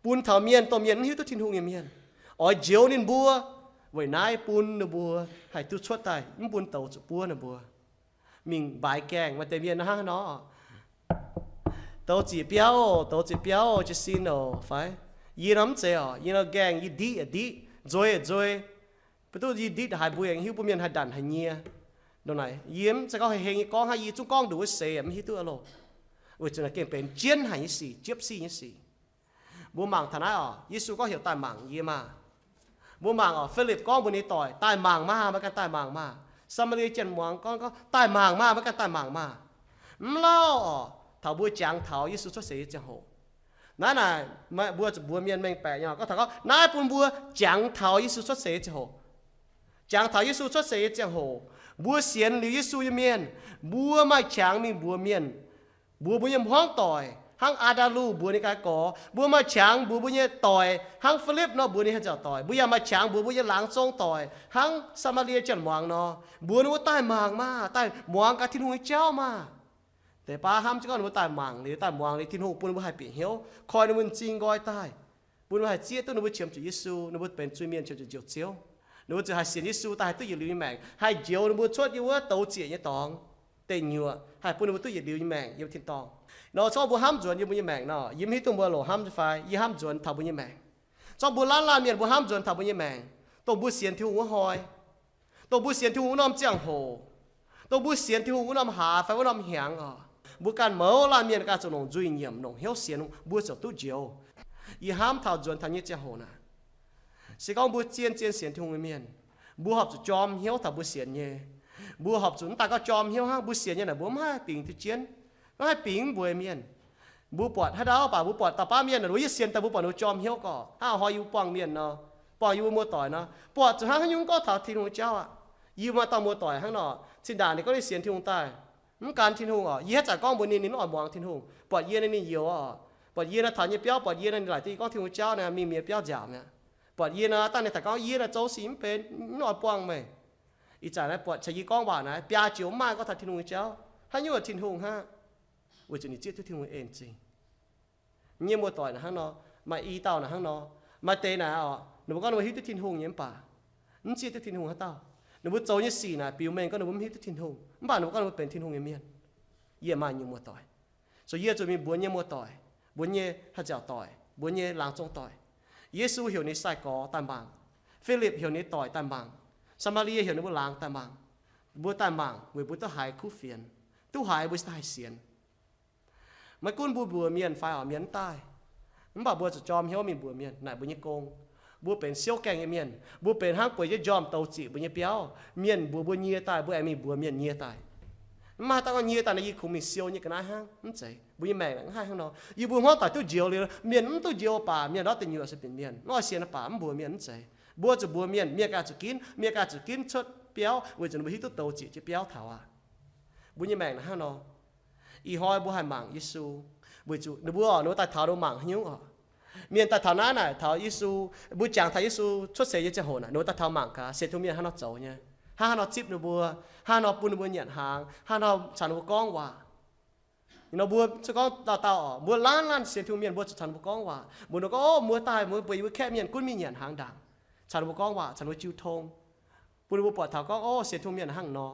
bun taux mienh, dongh mienh mv hiuv duqv Tin-Hungh nyei mienh, oix njoux ninh mbuo. Weic naaiv bun ninh mbuo haih duqv cuotv daaih, mv bun douz zuqc buov ninh mbuo. Mingh mbaix gaengh, maaih deix mienh hnangv haaix nor, douz zieqc biauv, douz zieqc biauv jiez sin oc fai? Yie nor mv zeiz orqc, yie nor gaengh yie ndiqv yaac ndiqv, nzuei yaac nzuei. Mv duqv yie nditv haiz mbuo aengx hiuv bun mienh haih ndanc haic nyie. Ndongc naaic yie mv zeiz gorngv hei heng nyei gorngv hnangv, yie zungv gorngv nduqc wuov seix mv hiuv duqv aqv loh. Weic zuqc naaic gengh benx jienv haic nyei sic, jiepv sic nyei sic. Mbuo mangc taux naaiv orqc, Yesu gorngv heuc daaih mangc yie maah. Mbuo mangc orqc, Filipc gorngv mbuox ninh doic, daaih mangc maah, meih ganh daaih mangc maah. Saa^maa^lie Janx muangx gorngv, gorngv, daaih mangc maah, meih ganh daaih mangc maah. Mv lauh orqc, taux mbuo jangx taux Yesu cuotv seix nyei ziangh hoc, naaiv naaic mbuo zuqc mbuox mienh mengh baeqc nyei orqc, gorngv taux gorngv naaiv bun mbuo jangx taux Yesu cuotv seix nyei ziangh hoc. Jangx taux Yesu cuotv seix nyei ziangh hoc, mbuo sienx liuz Yesu nyei mienh, mbuo maaih qangx mingh mbuox mienh, mbuox mbuo nyei hmuangv doic hnangv Aa^ndaa^lu mbuox ninh gaax gorx, mbuo maaih qangx mbuox mbuo nyei doic hnangv Filipc nor mbuox ninh haaix nziaauc doic, mbuo yaac maaih qangx mbuox mbuo nyei laangz zong doic hnangv Saa^maa^lie Janx muangx nor, mbuox ninh mbuo daaih mangc maah, daaih muangx gaax Tin-Hungh nyei jauv maah. Deix baav hnamv jienv gorngv ninh mbuo daaih mangc liuz, daaih muangx liuz, Tin-Hungh bun ninh mbuo haih bieqc hnyouv, koi ninh mbuo m'zing nqoi daaih, bun ninh mbuo haih zieqv duqv ninh mbuo qiemx zuqc Yesu, ninh mbuo benx zuiz-mienh qiemx zuqc Njoux Ziouv. Ninh mbuo ziouc haih sienx Yesu daaih haih duqv yietc liuz nyei maengc, haih njoux ninh mbuo cuotv yiem wuov douz zieqc nyei dorngx deic nyuoqc, haih bun ninh mbuo duqv yietc liuz nyei maengc yiem tin-dorngh. Nor zorqv mbuo hnamv nzuonx yiem mbuo nyei maengc nor, yie mv hiuv duqv mbuo loc hnamv nyei fai, yie hnamv nzuonx taux mbuo nyei maengc. Zorqv mbuo laanh laanh mienh mbuo hnamv nzuonx taux mbuo nyei maengc, dongh mbuo sienx Tin-Hungh wuov hnoi, dongh mbuo sienx Tin-Hungh wuov norm ziangh hoc, dongh mbuo sienx Tin-Hungh wuov norm hlaax fai wuov norm hnyangx oc, mbuo ganh mouz laanh mienh ganh zuqc longc nzuih nyiemc, longc hnyouv sienx, mbuo ziouc duqv njoux. Yie hnamv taux nzuonx taux nyei ziangh hoc naaic, se gorngv mbuo zien zien sienx Tin-Hungh nyei mienh, mbuo horpc zuqc jorm hnyouv taux mbuo sienx nyei. Mbuo horpc zuqc mv daaih gorngv jorm hnyouv hnangv, mbuo sienx nyei naaic mbuo mv haih bingx duqv jienv, mv haih bingx mbuo nyei mienh. Mbuo buatc haaix dauh baac mbuo buatc dauh baav mienh naaic, yie sienx daaih mbuo buatc ninh jorm hnyouv gorqv, hnangv hnoi yie mbuo buangh mienh nor, buangh yie mbuo muoz-doic nor, buatc zuqc hnangv haaix nyungc gorngv taux Tin-Hungh nyei jauv aqv. Yie maaih dauh muoz-doic hnangv nor, zinh ndaangc ninh gorngv ninh sienx Tin-Hungh daaih, mv gan Tin-Hungh oc, yie haaix zanc gorngv mbuox ninh, ninh mv oix muangx Tin-Hungh. Buatc yie naaic ninh youz oc. Buatc yie naaic taux nyei biauv, buatc yie naaic ninh laaic duqv yie gorngv Tin-Hungh jauv naaic, mingh mienh biauv nziaauc mi'aqv. Buatc yie naaic dangh ninh daaih gorngv yie naaic zoux sic mv benx, mv oix buangh meih. Ih zanc naaiv buatc caux yie gorngv waac naaiv biaa joux mv maaih gorngv taux Tin-Hungh nyei jauv, haaix nyungc Tin-Hungh hnangv. Weic zuqc ninh zieqv duqv Tin-Hungh en-zingh. Nyei muoz-doic naaic hnangv nor, maaih i dauh naaic hnangv nor, maaih deix naaic oc, ninh mbuo gorngv ninh mbuo hiuv duqv Tin-Hungh nyei mv baac mv zieqv duqv Tin-Hungh haaix dauh. Ninh mbuo zoux nyei sic naaic biux mengh gorngv ninh mbuo mv hiuv duqv Tin-Hungh, mv baac ninh mbuo gorngv ninh mbuo benx Tin-Hungh nyei mienh. Yie maaih nyei muoz-doic, so yie zuqc mingh mbuox nyei muoz-doic, mbuox nyei haaix nziaauc doic, mbuox nyei laangz zong doic. Yesu heuc ninh sai-gorx daaih mangc. Filipv heuc ninh doic daaih mangc. Saa^maa^lie heuc ninh mbuo laangz daaih mangc. Mbuo daaih mangc weic mbuo duqv haiz kuv fienx, duqv haiz mbuo daaih sienx. Maiv gunv mbuo mbuox mienh fai oc, mienh mv daaih, mv baac mbuo zuqc jorm hnyouv mingh mbuox mienh naaic mbuo nyei gong. Mbuo benx siouv gaengh nyei mienh, mbuo benx hnangv bueix jienv njormh douz zieqc mbuo nyei biauv. Mienh mbuox mbuo nyie daaih, mbuo aengx mingh mbuox mienh nyie daaih. Mv maaih daaih gorngv nyie daaih naaic yie kungx mingh siou nyei ga'naaiv hnangv, mv zeiz. Mbuo nyei maengc naaic mv haih hnangv nor. Yie mbuo hmuangv doic duqv njoux liuz, mienh mv duqv njoux baac mienh ndortv deic nyuoqc se binc mienh, mv oix sienx baac mv mbuox mienh, mv zeiz. Mbuo zuqc mbuox mienh, mienh ganh zuqc ginv, mienh ganh zuqc ginv cuotv biauv weic zuqc ninh mbuo hiuv duqv douz zieqc jiex biauv taux aqv. Mbuo nyei maengc naaic hnangv nor. Ih hnoi mbuo haih mangc Yesu, weic zuqc ninh mbuo oc, ninh mbuo daaih taux ninh mbuo mangc haaix nyungc oc. Mienh daaih taux naaiv naaic taux Yesu, mbuo jangx taux Yesu cuotv seix nyei ziangh hoc naaic, ninh mbuo daaih taux mangc gaax sienx Tin-Hungh mienh hnangv nor zoux nyei, hnangv haaix nor zipv ninh mbuo, hnangv haaix nor bun ninh mbuo nyanc hnaangx, hnangv haaix nor caux ninh mbuo gorngv waac. Nor mbuo zuqc gorngv dauh dauh oc, mbuo laanh laanh sienx Tin-Hungh mienh mbuo zuqc caux ninh mbuo gorngv waac. Mbuox ninh gorngv, Ov, mbuo daaih mbuo buatc yie mbuo kaeqv mienh gunv mingh nyanc hnaangx ndaangc, caux ninh mbuo gorngv waac, caux ninh mbuo jiu tong, bun ninh mbuo buatc taux gorngv, Ov, sienx Tin-Hungh mienh hnangv nor.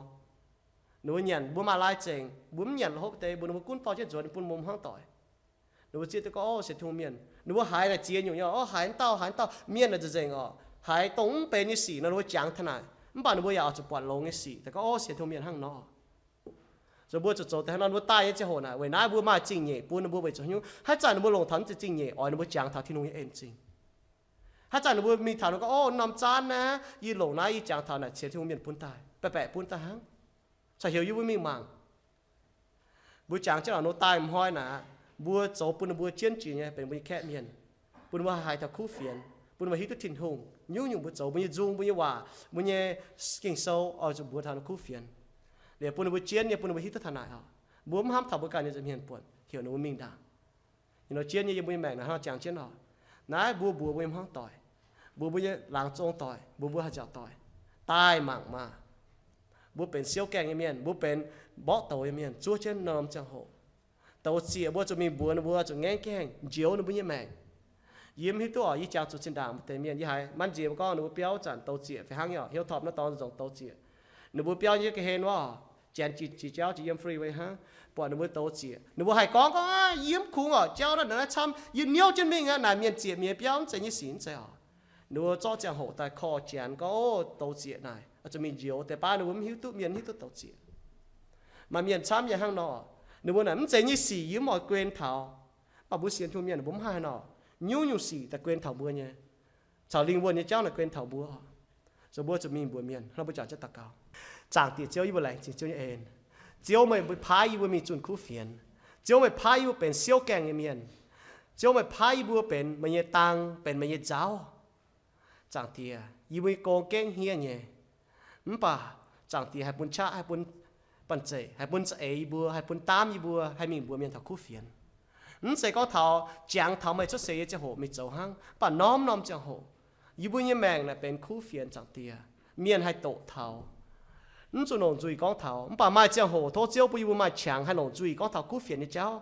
Ninh mbuo nyanc, mbuo maaih lai-zengc, mbuo mv nyanc la'hopv deix, mbuox ninh mbuo gunv dorh jienv nzuonx bun mbuo hmuangv doic. Ninh mbuo zieqv duqv gorngv, Ov, sienx Tin-Hungh mienh. Ninh mbuo haiz naaic ziex nyungc nyei, Ov, haiz naaiv dauh, haiz naaiv dauh mienh naaic nzengc nzengc oc, haiz dongh mv benx nyei sic nor, ninh mbuo jangx taux naaic, mv baac ninh mbuo yaac oix zuqc buatc longx nyei sic daaih gorngv, Ov, sienx Tin-Hungh mienh hnangv nor. Zoux mbuo zuqc zoux deix hnangv nor, ninh mbuo daaih nyei ziangh hoc naaic, weic naaiv mbuo maaih zingh nyeic bun ninh mbuo weic zuqc haaix nyungc, haaix zanc ninh mbuo longc taux naaiv deix zingh nyeic oix ninh mbuo jangx taux Tin-Hungh nyei en-zingh. Haaix zanc ninh mbuo mingh taux ninh gorngv, Ov, norm zaanv naaiv yie longc naaiv, yie jangx taux naaic, sienx Tin-Hungh mienh bun daaih, baeqc baeqc bun daaih hnangv, caux heuc yie mbuo mingh mangc. Mbuo jangx jienv lorqc nor daaih m'hnoi naaic, mbuo zoux bun ninh mbuo jienv jiex nyei benx mbuo nyei kaeqv mienh, bun ninh mbuo haiz taux kuv fienx, bun ninh mbuo hiuv duqv Tin-Hungh. Nyungc-nyungc mbuo zoux, mbuo nyei nzung, mbuo nyei waac, mbuo nyei Ging-Sou oix zuqc mbuox taux ninh kuv fienx, liuz bun ninh mbuo jienv nyei, bun ninh mbuo hiuv duqv taux naaic oc. Mbuo mv hnamv taux mbuo ganh nyei nza'hmien buonc, heuc ninh mbuo mingh ndaangc. Nor jienv nyei yie mbuo nyei maengc naaic hnangv jangx jienv oc. Naaiv mbuo mbuox mbuo nyei hmuangv doic, mbuox mbuo nyei laangz zong doic, mbuox mbuo haih nziaauc doic, daaih mangc maah! Mbuo benx siouv gaengh nyei mienh, mbuo benx mborqv douz nyei mienh, zuov jienv norm ziangh hoc. Douz zieqc mbuo zuqc mingh mbuox ninh mbuo, zuqc ngaengv gaengh njoux ninh mbuo nyei maengc. Yie mv hiuv duqv oc, yie jangx zuqc zinh ndaangc deix mienh, yie haiz manv nziex mbuo gorngv ninh mbuo biauv zanc douz zieqc fih hnangv nyei oc. Hilltop naaiv dorngx zoux douz zieqc. Ninh mbuo biauv nyei ga'hlen wuov, janx jiex jauv jiex yiem freeway hnangv, buatc ninh mbuo douz zieqc. Ninh mbuo haih gorngv, gorngv, Yie mv kungx oc, jauv naaiv naaiv camv, yie niouv jienv mingh aqv. Naaic mienh zieqc mi'aqv, biauv mv zeiz nyei sic, mv zeiz oc. Ninh mbuo zorqv ziangh hoc daaih korv janx gorngv, Ov, douz zieqc naaic oix zuqc mingh njoux. Deix baav ninh mbuo mv hiuv duqv, mienh mv hiuv duqv douz zieqc. Maaih mienh camv yaac hnangv nor. Ninh mbuo naaic mv zeiz nyei sic yie mv oix guen taux. Mv baac mbuo sienx Tin-Hungh mienh mbuo mv haih nor, nyungc-nyungc sic daaih guen taux mbuo nyei. Caux lingh wuonh nyei jauv naaic guen taux mbuo. Zoux mbuo zuqc mingh mbuox mienh, hnangv mbuo jangx jienv daux gaux. Zaangc Diex Ziouv, yie mbuo laengz zingh Ziouv nyei en. Ziouv, meih paaiv yie mbuo mingh zunh kuv fienx. Ziouv, meih paaiv yie mbuo benx siouv gaengh nyei mienh. Ziouv, meih paaiv yie mbuo benx meih nyei dang, benx meih nyei nzauv. Zaangc Diex, yie mbuo nyei gong gengh hniev nyei. Mv baac Zaangc Diex haih bun qaqv, haih bun banh zeic, haih bun za'eix yie mbuo, haih bun daamv yie mbuo, haih mingh mbuox mienh taux kuv fienx. Mv zeiz gorngv taux jangx taux meih cuotv seix nyei ziangh hoc mingh zoux hnangv, mv baac norm-norm ziangh hoc yie mbuo nyei maengc naaic benx kuv fienx, Zaangc Diex. Mienh haih doqc taux. Mv zuqc longc nzuih gorngv taux, mv baac maaih ziangh hoc tov Ziouv bun yie mbuo maaih qangx haih longc nzuih gorngv taux kuv fienx nyei jauv.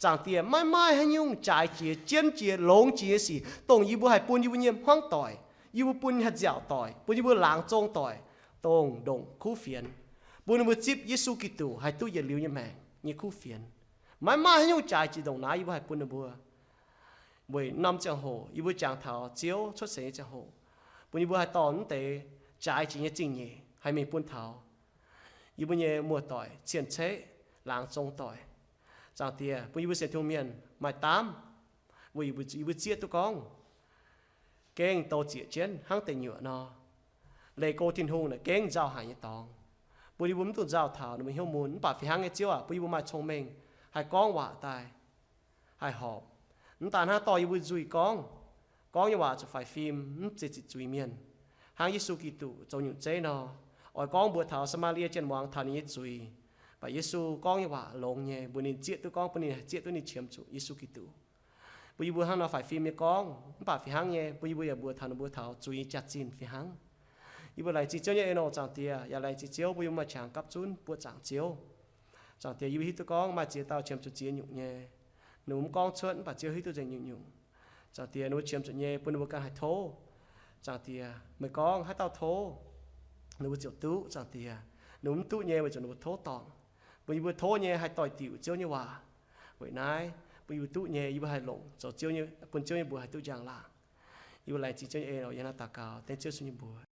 Zaangc Diex, maiv maaih haaix nyungc jaaix jiex, jienv jiex, longx jiex nyei sic dongh yie mbuo haih bun yie mbuo nyei hmuangv doic, yie mbuo bun haih nziaauc doic, bun yie mbuo laangz zong doic, dongh ndongc kuv fienx, bun ninh mbuo zipv Yesu Giduc haih duqv yietc liuz nyei maengc nyei kuv fienx. Maiv maaih haaix nyungc jaaix jiex ndongc naaiv yie mbuo haih bun ninh mbuo. Weic norm ziangh hoc yie mbuo jangx taux Ziouv cuotv seix nyei ziangh hoc, bun yie mbuo haih dorh mv deix jaaix jiex nyei zingh nyeic haih mingh bun taux yie mbuo nyei muoz-doic, cien-ceqv, laangz zong doic. Zaangc Diex, bun yie mbuo sienx Tin-Hungh mienh maaih daamv, weic yie mbuo zieqv duqv gorngv gengh douz zieqc jienv hnangv deic nyuoqc nor. Leih go Tin-Hungh naaic gengh nzauh haic nyei dorngx, bun yie mbuo mv dungx nzauh taux ninh mbuo hnyouv mun. Mv baac fih hnangv nyei, Ziouv aac, bun yie mbuo maaih cong-mengh, haih gorngv waac daaih, haih horpc. Mv daan hnangv dorh yie mbuo nzuih gorngv, gorngv nyei waac zuqc faix fim, mv zeiz ziqc zuiz mienh, hnangv Yesu Giduc zoux nyungc zeiv nor. Oix gorngv mbuox taux Saa^maa^lie Janx-muangz taux ninh nyei zuiz, mv baac Yesu gorngv nyei waac longx nyei, mbuox ninh zieqv duqv gorngv, bun ninh zieqv duqv ninh qiemx zuqc Yesu Giduc. Bun yie mbuo hnangv nor faix fim nyei gorngv, mv baac fih hnangv nyei, bun yie mbuo yaac mbuox taux ninh mbuo taux zuiz nyei jaax-zinh fih hnangv. Yie mbuo laengz zingh Ziouv nyei en oc, Zaangc Diex, yaac laengz zingh Ziouv bun yie mbuo maaih qangx gapv zunv buoqv zaangc Ziouv. Zaangc Diex, yie mbuo hiuv duqv gorngv maaih ziex dauh qiemx zuqc ziex nyungc nyei. Ninh mbuo mv gorngv cuotv, mv baac Ziouv hiuv duqv nzengc nyungc-nyungc. Zaangc Diex, ninh mbuo qiemx zuqc nyei bun ninh mbuo ganh haih tov. Zaangc Diex, meih gorngv haaix dauh tov, ninh mbuo ziouc duqv. Zaangc Diex, ninh mbuo mv duqv nyei weic zuqc ninh mbuo tov dorngc. Bun yie mbuo tov nyei haih doix-diuc Ziouv nyei waac. Weic naaiv, bun yie mbuo duqv nyei, yie mbuo haih longc zoux Ziouv nyei, bun Ziouv nyei mbuox haih duqv njang-laangc. Yie mbuo laengz zingh jienv nyei ei, yie naaiv daux gaux dengv Ziouv Yesu nyei mbuox.